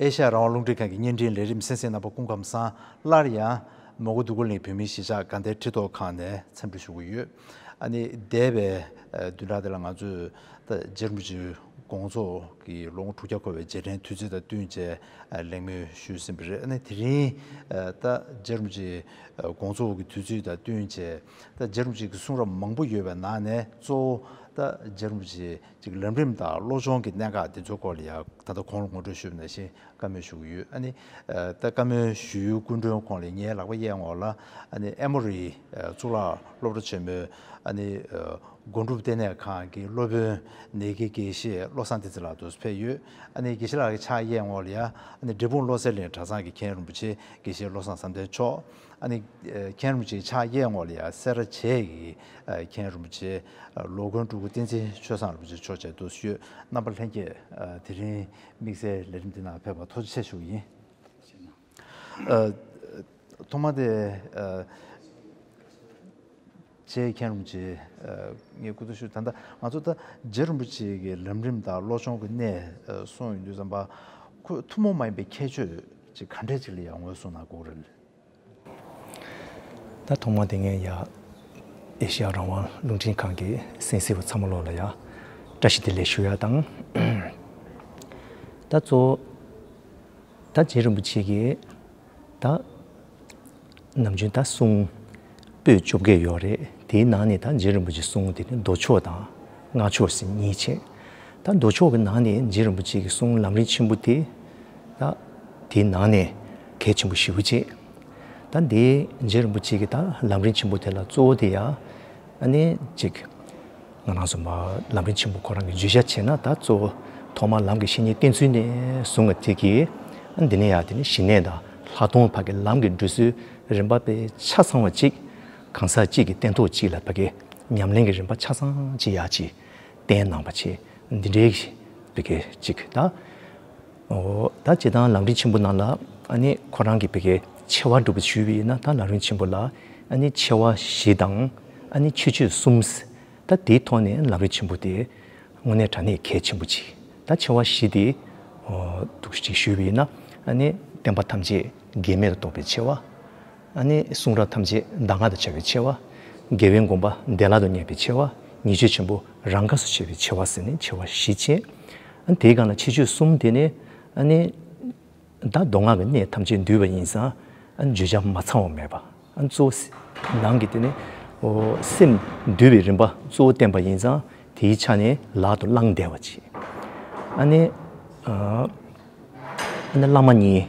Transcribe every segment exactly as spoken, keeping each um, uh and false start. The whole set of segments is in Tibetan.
ཨེ་ཤ་ཡ་རང་དབང་རླུང་འཕྲིན་ཁང་གི་བརྙན་འཕྲིན་ལས་རིམ་གསན་གཟིགས་རྣམ་པ་སྐུ་ཁམས་བཟང་། སླར་ཡང་མོན་གྷོ་འདུ་ཁང་གླིང་བོད་མིའི་གཞིས་ཆགས་དགའ་ལྡན་ཁྲི་ཐོག་ཁང་ནས་འཚམས་འདྲི་ཞུ་གི་ཡོད། ཨ་ནི་འདས་པའི་ཨ་བདུན་ཕྲག་དེ་ལ་ང་ཚོས་ད་རྗེ་རིན་པོ་ཆེའི་དགོངས་རྫོགས་ཀྱི་ལོ་ངོ་དྲུག་བརྒྱ་འཁོར་བའི་རྗེས་དྲན་དུས་ཚིགས་དང་བསྟུན་བྱས་ཨ་གླེང་མོལ་ཞུས་ཟིན་པ་རེད། ཨ་ནི་དེ་རིང་ཨ་ད་རྗེ་རིན་པོ་ཆེའི་དགོངས་རྫོགས་ཀྱི་དུས་ཚིགས་དང་བསྟུན་བྱས་ད་རྗེ་རིན་པོ་ཆེ་གི་གསུང་རབ་མང་པོ་ཡོད་པའི་ནང་ནས་གཙོ་བོ་ད་རྗེ་རིན་པོ་ཆེའི་ཅིག་ལམ་རིམ་དང་བློ་སྦྱོང་གི་གནད་འགག་དེ་ཚོའི་སྐོར་ལ་ཡང་ད་ལྟ་གོང་ལ་ངོ་སྤྲོད་ཞུས་པ་ནང་བཞིན་བཀའ་མོལ་ཞུ་གི་ཡོད། ཨ་ནི་ད་བཀའ་མོལ་ཞུ་ཡུལ་སྐུ་མགྲོན་ཁོང་ལ་ངའི་ལག་པ་གཡས་ངོས་ལ་ཨ་ནི་ཨེ་མོ་རི་གཙུག་ལག་སློབ་གྲྭ་ཆེན་མོའི་ཨ་ནི་སྒོམ་སྒྲུབ་ལྟེ་གནས་ཁང་གི་སློབ་དཔོན་ནེ་གི་དགེ་བཤེས་བློ་བཟང་བསྟན་འཛིན་ལགས་འདུག་ཕེབས་ཡོད། ཨ་ནི་དགེ་བཤེས་ལགས་ཀྱི་ཕྱག་གཡས་ངོས་ལ་ཡ་ཨ་ནི་འབྲས་སྤུངས་བློ་གསལ་གླིང་གྲྭ་ཚང་གི་མཁན་རིན་པོ་ཆེ་དགེ་བཤེས་བློ་བཟང་བསམ་གཏན་མཆོག་ཨ་ནི་མཁན་རིན་པོ་ཆེའི་ཕྱག་གཡས་ངོས་ལ་ཡ་སེ་ར་བྱེས་ཀྱི་མཁན་རིན་པོ་ཆེ་ལོ་མགོན་སྤྲུལ་སྐུ་བསྟན་འཛིན་ཆོས་བཟང་རིན་པོ་ཆེ་མཆོག་བཅས་འདུག་ཡོད། རྣམ་པ་ལྷན་རྒྱས་དེ་རིང་དམིགས་བསལ་ལས་རིམ་འདི་ནང་ཕེབས་པར་ཐུགས་རྗེ་ཆེ་ཞུ་གི་ཡིན། ཐོག་མ་དེ་ཨ་རྗེ་མཁན་རིན་པོ་ཆེ་ཨ་ངས་སྐུ་གཟུགས་ཞུ། ད་ལྟ་ང་ཚོ་ད་རྗེ་རིན་པོ་ཆེ་གི་ལམ་རིམ་དང་བློ་སྦྱོང་གི་གནད་ཨ་གསུངས་ཡོང་དུས་ཙམ་པ་ཁོ་ཐུན་མོང་མ་ཡིན་པའི་ཁྱད་ཆོས་ཅིག་ག་འདྲས་ཅིག་ལ་ཡང་ངོས་བཟུང་གནང་དགོས་རེད། ད་ཐོག་མ་དེ་ངས་ཡ་ཨེ་ཤེ་ཡ་རང་དབང་རླུང་འཕྲིན་ཁང་གི་གསན་གཟིགས་པ་ཚང་མ་ལོག་ལ་ཡ་བཀྲ་ཤིས་བདེ་ལེགས་ཞུ་ཡ་དང་། ད་གཙོ་བོ་ད་རྗེ་རིན་པོ་ཆེ་གིས་ད་ནམ་རྒྱུན་ད་གསུང་པོད་བཅོ་བརྒྱད་ཡོད་རེད། དེའི་ནང་ནས་ད་རྗེ་རིན་པོ་ཆེ་གསུང་དེ་ནི་མདོ་ཕྱོགས་དང་སྔགས་ཕྱོགས་ཟེར་གཉིས་བྱས། ད་མདོ་ཕྱོགས་ཀྱི་ནང་ནས་རྗེ་རིན་པོ་ཆེ་གི་གསུང་ལམ་རིམ་ཆེན་པོ་དེ་ད་དེའི་ནང་ནས་གལ་ཆེན་པོ་ཞེ་པོ་ཅིག་ད་འདི་རྗེ་རིན་པོ་ཆེ་གི་ད་ལམ་རིམ་ཆེན་པོ་དེ་ལ་གཙོ་བོ་དེ་ཡང་ཨ་ནི་ཅིག་ང་རང་ཚོ་མ་ལམ་རིམ་ཆེན་པོ་ཁོ་རང་གི་བརྗོད་བྱ་བྱས་ན་ད་གཙོ་བོ་ཐོག་མར་ལམ་གྱི་བཤེས་གཉེན་བསྟེན་ཚུལ་ནས་བཟུང་བ་དེ་གི་ཨ་འདི་ནས་ཡང་དེ་ནི་ཞི་གནས་དང་ལྷག་མཐོང་བར་གྱི་ལམ་གྱི་འགྲོ་ཚུལ་རིམ་པ་དཔེ་ཆ་ཚང་བ་ཅིག་གང་ཟག་གཅིག་གི་སྟན་ཐོག་གཅིག་ལ་བར་གྱི་ཉམས་ལེན་གྱི་རིམ་པ་ཆ་ཚང་ཅིག་ཡག་ཅིག་བསྟན་གནང་བ་བྱས། འདི་འདྲའི་བར་གྱི་ཅིག་ད་འོ་ད་སྤྱིར་བཏང་ལམ་རིམ་ཆེན་པོ་ནང་ལ་ཨ་ནི་ཁོ་རང་གི་བི་གའི་ཆེ་བ་སྒྲུབ་པ་ཞུས་པ་ཡིན་ན་ད་ལམ་རིམ་ཆེན་པོ་ལ་ཨ་ནི་ཆེ་བ་བཞི་དང་ཨ་ནི་ཁྱད་ཆོས་གསུམ། ད་དེའི་ཐོག་ནས་ལམ་རིམ་ཆེན་པོ་དེ་དངོས་གནས་དྲང་གནས་གལ་ཆེན་པོ་ཅིག་ད་ཆེ་བ་བཞི་དེ་འོ་འདུག་ཅིག་ཞུས་པ་ཡིན་ན་ཨ་ནི་བསྟན་པ་ཐམས་ཅད་འགལ་མེད་དུ་རྟོགས་པའི་ཆེ་བ། ཨ་ནི་གསུང་རབ་ཐམས་ཅད་གདམས་ངག་དང་བཅས་པའི་ཆེ་བ། རྒྱལ་བའི་དགོངས་པ་བདེ་བླག་ཏུ་རྙེད་པའི་ཆེ་བ། ཉེས་སྤྱོད་ཆེན་པོ་རང་འགགས་སུ་བྱེད་པའི་ཆེ་བ་ཟེར་ནས་ཆེ་བ་བཞི་བྱས། ཨ་ནི་དེའི་སྒང་ལ་ཁྱད་ཆོས་གསུམ་དེ་ནི་ཨ་ནི་ད་མདོ་སྔགས་ཀྱི་གནད་ཐམས་ཅད་འདུས་པ་ཡིན་ཙང་ཨ་ནི་བརྗོད་བྱ་མ་ཚང་བ་མེད་པ། ཨ་ནི་གཙོ་བོ་ནང་གི་དེ་ནི་འོ་སེམས་འདུས་པའི་རིམ་པ་གཙོ་བོ་བསྟན་པ་ཡིན་ཙང་དེའི་ཆ་ནས་ལག་ཏུ་བླང་བདེ་བ་བྱས། ཨ་ནི་ཨ་ཨ་ནི་བླ་མ་གཉིས།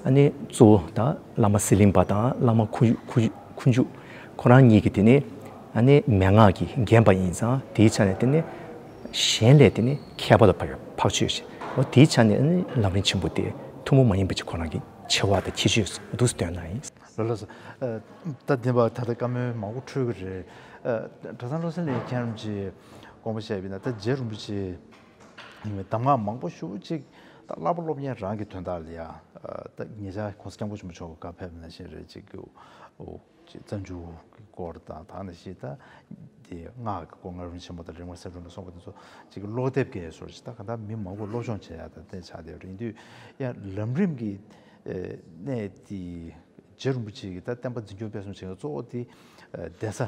ཨ་ནི་གཙོ་བོ་དང་བླ་མ་ཟི་ལིང་པ་དང་བླ་མ་ཁུ་ཁུ་ཁུ་འཇུག་ཁོ་རང་གཉིས་ཀྱིས་དེ་ནི་ཨ་ནི་མན་ངག་གིས་བརྒྱན་པ་ཡིན་ཙང་དེའི་ཆ་ནས་དེ་ནི་གཞན་ལས་དེ་ནི་ཁྱད་པར་དུ་འཕགས་འཕགས་ཆོས་ཤིག་འོ་དེའི་ཆ་ནས་ཨ་ནི་ལམ་རིམ་ཆེན་པོ་དེ་ཐུན་མོང་མ་ཡིན་པ་ཅིག་ཁོ་རང་གི་ཆེ་བ་དང་ཁྱད་ཆོས་སུ་འདུག་སྟོན་གནང་ཡིན། ལགས་ལགས་སོ། ཨ་ད་བདེན་པ་ད་ལྟ་བཀའ་མོལ་མང་པོ་འཁྲོལ་གི་རེད། ཨ་གྲྭ་ཚང་བློ་གསལ་གླིང་མཁན་རིན་པོ་ཆེ་དགོངས་པ་བཞེས་པ་ཡིན་ན་ད་རྗེ་རིན་པོ་ཆེ་གདམས་ངག་མང་པོ་ཞེ་པོ་ཅིག་ད་བསླབ་པ་སློབ་གཉེར་རང་གི་དོན་དག་ལ་ཡ། ད་ཉེ་ཆར་༸གོང་ས་༸སྐྱབས་མགོན་ཆེན་པོ་མཆོག་གི་བཀའ་ཕེབས་ནང་བཞིན་རེད་ཅིག་གི་ཨོ་ཅིག་བཙན་བྱོལ་གྱི་སྐོར་དང་ད་ནང་བཞིན་ད་དེ་སྔགས་ཀྱི་སྐོར་ངག་དབང་རིན་པོ་ཆེན་པོ་དང་རིག་མ་གསལ་སྒྲོན་ལ་སོགས་པ་དེ་ཚོ་ཅིག་ཀློག་དེབ་ཀྱི་བཟོ་ཅིག་ད་གང་ལྟར་མི་མང་པོས་སློབ་སྦྱོང་བྱེད་ཡ་ད་དེ་ཆགས་བསྡད་ཡོད་རེད། ཡིན་དུས་ཡང་ལམ་རིམ་གྱི་གནད་དེ་རྗེ་རིན་པོ་ཆེ་གིས་ད་བསྟན་པ་འཛིན་སྐྱོང་སྤེལ་གསུམ་བྱེད་མཁན་གཙོ་བོ་དེ་གདན་ས་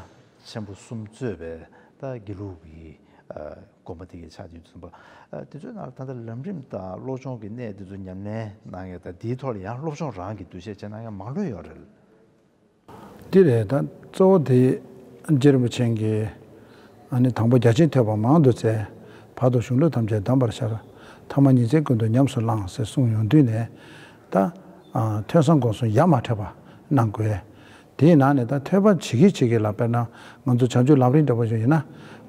ཆེན་པོ་གསུམ་གཙོས་པའི་ད་དགེ་ལུགས་ཀྱི་དགོན་པ་དེ་གའི་ཆགས་ཡོད་ཙམ་པ། དེ་ཚོའི་ནང་ད་ལྟ་ལམ་རིམ་དང་བློ་སྦྱོང་གི་གནད་དེ་ཚོ་ཉམས་ལེན་གནང་ཡས་དང་དེའི་ཐོག་ལ་ཡང་སློབ་སྦྱོང་རང་གིས་འདུ་ཤེས་བྱས་གནང་ཡས་མང་ལོས་ཡོད་རེད། འདི་རེད། ད་གཙོ་བོ་དེ་རྗེ་རིན་པོ་ཆེ་གིས་ཨ་ནི་དང་པོ་རྒྱ་ཆེན་ཐོས་པ་མང་དུ་བཙལ། བར་དུ་གཞུང་ལུགས་ཐམས་ཅད་གདམས་པར་ཤར། ཐ་མ་ཉིན་མཚན་ཀུན་ཏུ་ཉམས་སུ་བླངས་ཟེར་གསུངས་ཡོང་དུས་ནས་ད་ཨ་ཐོས་བསམ་སྒོམ་གསུམ་ཡ་མ་བྲལ་བ་གནང་དགོས། དེའི་ནང་ནས་ད་ཐོས་པ་བྱེད་ཀྱི་བྱེད་ཀྱི་ལ་དཔེར་ན་ང་ཚོ་བྱང་ཆུབ་ལམ་རིམ་འདྲ་པོ་ཞིག་ཡིན་ན་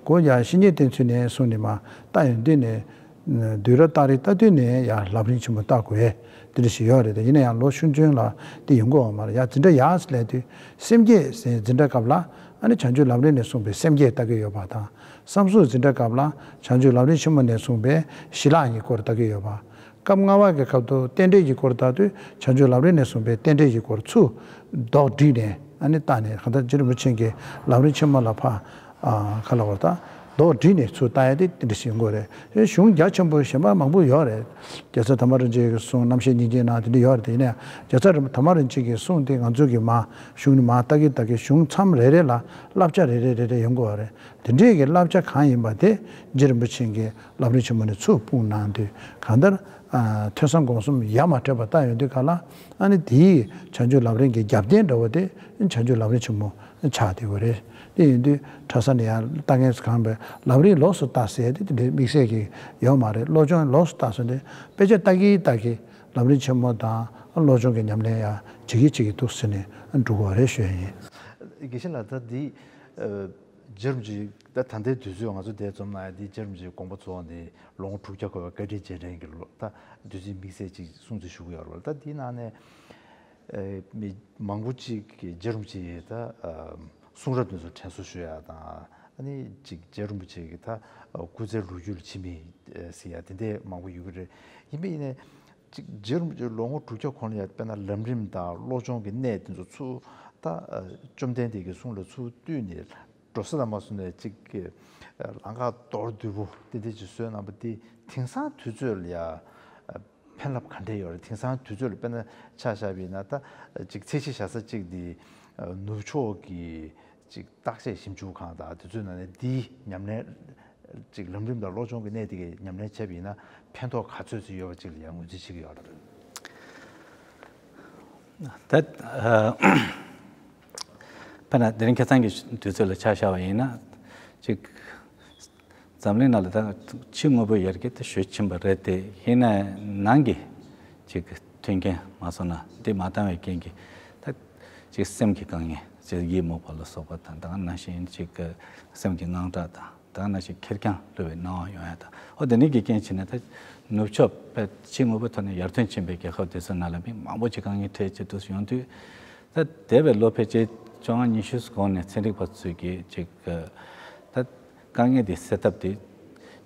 གོ་ཡ་བཤེས་གཉེན་བསྟེན་ཚུལ་ནས་གསུངས་ནས་མ་ལྟ་ཡོང་དུས་ནས། བསྡུས་གྲྭ་ལྟ་རེ་ལྟ་དུས་ནས་ཡང་ལམ་རིམ་ཆེན་པོ་ལྟ་དགོས་དེ་འདྲ་ཞིག་ཡོད་རེད། དེ་ཡིན་ན་ཡང་ལོ་ཆུང་ཆུང་ལ་དེ་ཡོང་གི་ཡོད་མ་རེད། ཡང་འཛིན་གྲྭ་ཡར་སླེབས་དུས་སེམས་བསྐྱེད་ཟེར་འཛིན་གྲྭ་སྐབས་ལ་ཨ་ནི་བྱང་ཆུབ་ལམ་རིམ་ནས་གསུངས་པའི་སེམས་བསྐྱེད་ལྟ་གི་ཡོད་པ་དང་། བསམ་གཟུགས་འཛིན་གྲྭ་སྐབས་ལ་བྱང་ཆུབ་ལམ་རིམ་ཆེན་མོ་ནས་གསུངས་པའི་ཞི་ལྷག་གི་སྐོར་ལྟ་གི་ཡོད་པ། སྐབས་ལྔ་པ་གི་སྐབས་སུ་རྟེན་འབྲེལ་གྱི་སྐོར་ལྟ་དུས་བྱང་ཆུབ་ལམ་རིམ་ནས་གསུངས་པའི་རྟེན་འབྲེལ་གྱི་སྐོར་ཚུར་ལྡོག་བསྒྲིལ་ནས་ཨ་ནི་ལྟ་ནས་གང་ལྟར་རྗེ་རིན་པོ་ཆེ་གི་ལམ་རིམ་ཆེན་མོ་ལ་ཕར་ཨ་ག་ལ་བར་ད་ མདོར་བསྡུས་ནས་ཚུར་ལྟ་ཡ་དེ་དེ་འདྲ་ཞིག་ཡོང་གི་རེད། གཞུང་རྒྱ་ཆེན་པོ་གཞན་པ་མང་པོ་ཡོད་རེད། རྒྱལ་ཚབ་དར་མ་རིན་ཆེན་གྱི་གསུང་རྣམ་བཤད་སྙིང་རྗེའི་ནང་དེ་འདྲ་ཡོད་རེད། དེ་ཡིན་ན་རྒྱལ་ཚབ་དར་མ་རིན་ཆེན་གྱི་གསུང་དེ་ང་ཚོ་གི་མ་གཞུང་ནས་མར་ལྟ་གི་ལྟ་གི་གཞུང་མཚམས་རེ་རེ་ལ་བསླབ་བྱ་རེ་རེ་རེ་རེ་ཡོང་གི་ཡོད་རེད། དེ་འདྲའི་གི་བསླབ་བྱ་གང་ཡིན་པ་དེ་རྗེ་རིན་པོ་ཆེ་གིས་ལམ་རིམ་ཆེན་མོ་ནས་ཚུར་སྤུངས་གནང་དུས་གང་ལྟར་ཐོས་བསམ་སྒོམ་གསུམ་ཡ་མ་བྲལ་བ་བཏང་ཡོང་དུས་ག་ལ་ཨ་ནི་དེའི་བྱང་ཆུབ་ལམ་རིམ་གྱི་རྒྱབ་རྟེན་འདྲ་བོ་དེ་བྱང་ཆུབ་ལམ་རིམ་ཆེན་མོ་ཆགས་བསྡད་ཡོད་རེད། དེ་ཡིན་དུས་གྲྭ་ས་ནས་ཡང་ལྟ་མཁན་གང་བས་ལམ་རིམ་ལོགས་སུ་ལྟ་ཟེར་ཡ་དེ་དེ་འདྲའི་དམིགས་བསལ་གྱི་ཡོད་མ་རེད། བློ་སྦྱོང་ལོགས་སུ་ལྟ་ཟེར་ཏེ་དཔེ་ཆ་ལྟ་གི་ལྟ་གི་ལམ་རིམ་ཆེན་མོ་དང་བློ་སྦྱོང་གི་ཉམས་ལེན་ཡང་བྱེད་ཀྱི་བྱེད་ཀྱི་འདུག་ཟེར་ནས་འགྲོ་གི་ཡོད་རེད་ཞུ་ཡ་ཡིན། དགེ་བཤེས་ལགས། ད་འདི་ཨ་རྗེ་རིན་པོ་ཆེ་ད་ད་ལྟའི་དུས་ཚོད་ང་ཚོ་འདིར་འཛོམས་གནང་ཡ་འདི་རྗེ་རིན་པོ་ཆེའི་དགོངས་པ་རྫོགས་ནས་ལོ་ངོ་དྲུག་བརྒྱ་འཁོར་བའི་བཀའ་དྲིན་རྗེས་དྲན་གྱི་ལོ་ད་དུས་ཚོད་དམིགས་བསལ་ཅིག་སྲུང་བརྩི་ཞུ་གི་ཡོད་རེད། ད་འདིའི་ནང་ནས་ཨ་མི་མང་པོ་ཅིག་གིས་རྗེ་རིན་པོ་ཆེ་ད་ཨ་གསུང་རབ་དེ་ཚོ་དྲན་གསོ་ཞུ་ཡ་དང་ཨ་ནི་ཅིག་རྗེ་རིན་པོ་ཆེ་གི་ད་ཨ་སྐུ་ཚེའི་ལོ་རྒྱུས་ལ་ཕྱི་མིག་ཨ་ཟེར་ཡ་དེ་འདྲས་མང་པོ་ཡོད་ཀྱི་རེད། ཡིན་པ་ཡིན་ནའི་ཅིག་རྗེ་རིན་པོ་ཆེ་ལོ་ངོ་དྲུག་བརྒྱ་འཁོར་ཡ་དཔེར་ན་ལམ་རིམ་དང་བློ་སྦྱོང་གི་གནས་དེ་ཚོ་ཚུར་ད་ཨ་བཅོམ་ལྡན་འདས་ཀྱི་གསུང་ལ་ཚུར་བཏུས་ནས་འགྲོ་ས་དང་མ་སོང་ནས་ཅིག་གི་ལམ་ཁ་མདོར་བསྡུས་པོ་དེ་འདྲ་ཅིག་བཟོས་གནང་པ་དེ་དེང་སང་དུས་ཚོད་ལ་ཡ་ཕན་རླབས་ག་འདྲས་ཡོད་རེད། དེང་སང་དུས་ཚོད་ལ་དཔེར་ན་ཆ་བཞག་པ་ཡིན་ན་ད་ཅིག་ཚད་གཞི་བཞག་ས་གཅིག་འདི་ནུབ་ཕྱོགས་ཀྱི་ཅིག་བརྟག་དཔྱད་ཞིབ་འཇུག་ཁང་དང་དེ་ཚོའི་ནང་ནས་འདིའི་ཉམས་ལེན་ཅིག་ལམ་རིམ་དང་བློ་སྦྱོང་གི་གནས་དེ་གའི་ཉམས་ལེན་བྱས་པ་ཡིན་ན་ཕན་ཐོགས་ག་ཚོད་ཅིག་ཡོད་པ་ཅིག་ལ་ཡང་ངོས་འཛིན་བྱེད་ཀྱི་ཡོད་རེད། ད་ཨ་དཔེར་ན་དེ་རིང་ཁ་སང་གི་དུས་ཚོད་ལ་ཆ་བཞག་པ་ཡིན་ན་ཅིག་འཛམ་གླིང་ནང་ལ་ད་ཕྱི་དངོས་པོ་ཡར་རྒྱས་དེ་ཞེ་ཕྱིན་པ་རེད་དེ། ཡིན་ན་ནང་གི་ཅིག་མཐུན་རྐྱེན་མ་སོང་ན་འདི་མ་བཏང་བའི་རྐྱེན་གྱིས་ད་ཅིག་སེམས་ཀྱི་དཀའ་ངལ་ཅིག་ཡིད་མུག་པ་ལ་སོགས་པ་དང་ད་ག་ནང་བཞིན་ཅིག་སེམས་ཀྱི་དངངས་སྐྲག་དང་། ད་ག་ནང་བཞིན་ཁེར་རྐྱང་བསླུ་བའི་སྣང་བ་ཡོང་ཡ་དང་། ཨོ་དེ་ནི་གི་རྐྱེན་བྱས་ནས་ད་ནུབ་ཕྱོགས་པའི་ཕྱི་དངོས་པོའི་ཐོག་ནས་ཡར་ཐོན་ཕྱིན་པའི་རྒྱལ་ཁབ་དེ་ཚོའི་ནང་ལ་མི་མང་པོ་ཅིག་དཀའ་ངལ་འཕྲད་ཅིག་འདུག་ཡོང་དུས། ད་འདས་པའི་ལོ་ཕལ་ཆེར་བཅོ་ལྔ་ཉི་ཤུ་གོང་ནས་ཚན་རིག་པ་ཚོས་ཀྱིས་ཅིག་ད་དཀའ་ངལ་དེ་སེལ་ཐབས་དེ་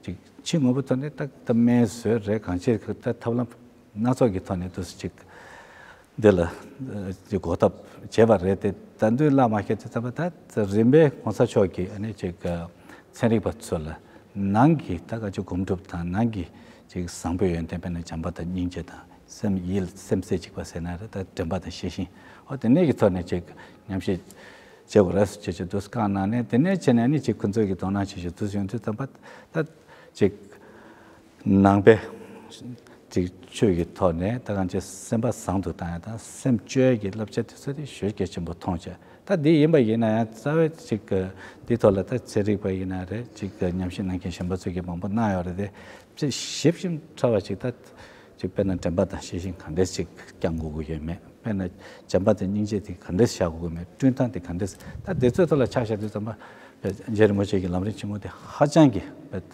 ཅིག་ཕྱི་དངོས་པོའི་ཐོག་ནས་ད་ད་སྨན་བཟོས་རེད། གང་ཅིར་ད་ཐབས་ལམ་སྣ་ཚོགས་ཀྱི་ཐོག་ནས་འདུག་ཅིག་འདི་ལ་ཅིག་གོ་སྟབས་བྱས་པ་རེད་དེ། ད་དུང་བླ་མ་ཁྱེད་ཚོ་ཚང་མ་ད་རིམ་པས་གོང་ས་མཆོག་གིས་ཨ་ནི་ཅིག་ཚན་རིག་པ་ཚོ་ལ་ནང་གི་ད་ག་ཅིག་སྒོམ་སྒྲུབ་དང་ནང་གི་ཅིག་བཟང་པོའི་ཡོན་ཏན་དཔེར་ན་བྱམས་པ་དང་སྙིང་རྗེ་དང་སེམས་ཡིད་སེམས་རྩེ་གཅིག་པ་ཟེར་ན་རེད། ད་དྲན་པ་དང་ཤེས་བཞིན་ཨོ་དེ་ནས་ཀྱི་ཐོག་ནས་ཅིག་ཉམས་ཞིབ་བྱེད་དགོས་རེད་ཅེས་ཅིག་འདུག་བཀའ་གནང་ནས། དེ་ནས་བྱས་ནས་ནི་ཅིག་ཁོ་ཚོས་ཀྱི་དོ་སྣང་བྱེད་ཞིག་འདུག་ཡོང་དུས་ཙམ་པ་ད་ཅིག་ནང་པའི་ཅིག་ཆོས་ཀྱི་ཐོག་ནས་ད་གང་ཅི་སེམས་པ་བཟང་དུ་བཏང་ཡ་དང་སེམས་བཅོས་ཀྱི་བསླབ་བྱ་དེ་ཚོ་དེ་ཞེ་གལ་ཆེན་པོ་མཐོང་བྱས། ད་འདི་ཡིན་པ་ཡིན་ན་ཡང་རྩ་བའི་ཅིག་འདི་ཐོག་ལ་ད་ཚན་རིག་པ་ཡིན་ན་རེད། ཅིག་ཉམས་ཞིབ་གནང་མཁན་གཞན་པ་ཚོས་ཀྱི་མང་པོ་གནང་ཡོད་རེད་དེ། ཅིག་ཞིབ་ཅིང་ཕྲ་བ་ཅིག་ད་ཅིག་དཔེར་ན་དྲན་པ་དང་ཤེས་བཞིན་ག་འདྲས་ཅིག་བསྐྱང་དགོས་ཀྱི་ཡོད་མེད། དཔེར་ན་བྱམས་པ་དང་སྙིང་རྗེ་དེ་ག་འདྲས་བཞག་དགོས་ཀྱི་མེད། བསྐྲུན་སྟངས་དེ་ག་འདྲས། ད་དེ་ཚོའི་ཐོག་ལ་ཆ་བཞག་དུས་ཙམ་པ་རྗེ་རིན་པོ་ཆེ་གི་ལམ་རིམ་ཆེན་མོ་དེ་ཧ་ཅང་གི་དཔེ་ད་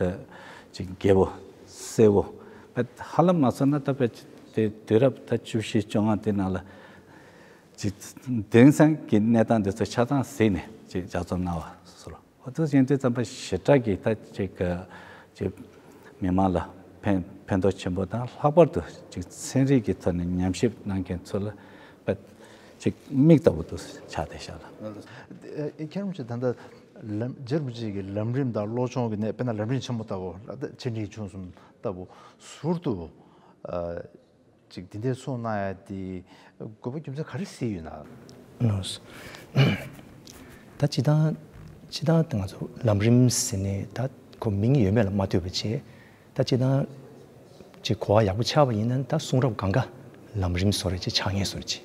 ཅིག་རྒྱས་པོ་གསལ་བོ་དཔེ་ཧ་ལམ་མ་སོང་ན་ད་དཔེ་དེ་དུས་རབས་ད་བཅུ་བཞི་བཅོ་ལྔ་དེ་ནང་ལ་ཅིག་དེང་སང་གི་གནས་སྟངས་དེ་ཚོ་ཆ་ཚང་གཟིགས་ནས་ཅིག་ལྗགས་རྩོམ་གནང་བ་སོགས། ཨོ་ཐུགས་རྗེ་ཆེ། དེ་ཙམ་པ་ཞེ་དྲག་གི་ད་ཅིག་ཅིག་མི་མང་ལ་ཕན་ཕན་ཐོགས་ཆེན་པོ་དང་། ལྷག་པར་དུ་ཅིག་ཚན་རིག་གི་ཐོག་ནས་ཉམས་ཞིབ་གནང་མཁན་ཚོ་ལ་ཅིག་མིག་ལྟ་བུ་དུ་ཆགས་བསྡད་ཤག་ལ། ཨེ་ཁྱེད་རང་ཚོས་ད་ལྟ་ལམ་རྗེ་རིན་པོ་ཆེ་གི་ལམ་རིམ་དང་བློ་སྦྱོང་གི་གནས་དཔེར་ན་ལམ་རིམ་ཆེན་མོ་ལྟ་བུ་ལ་ད་ཆེ་འབྲིང་ཆུང་གསུམ་ལྟ་བུ་ཟུར་དུ་ཨ། ཅིག་འདི་འདྲའི་གསུང་གནང་ཡ་དེ་དགོས་པ་རྒྱུ་མཚན་ག་རེ་གཟིགས་ཡོད་ན། ལགས་སོ། ད་སྤྱིར་བཏང་སྤྱིར་བཏང་ང་ཚོ་ལམ་རིམ་ཟེར་ནས་ད་ཁོ་མིང་ཡོད་མེད་ལ་མ་ལྟོས་པ་བྱས། ད་སྤྱིར་བཏང་ཅིག་གོ་བ་ཡག་པོ་ཆགས་པ་ཡིན་ན་ད་གསུང་རབ་གང་ག་ལམ་རིམ་བཟོ་འདྲ་ཅིག་ཆགས་ངེས་བཟོ་འདྲ་ཅིག་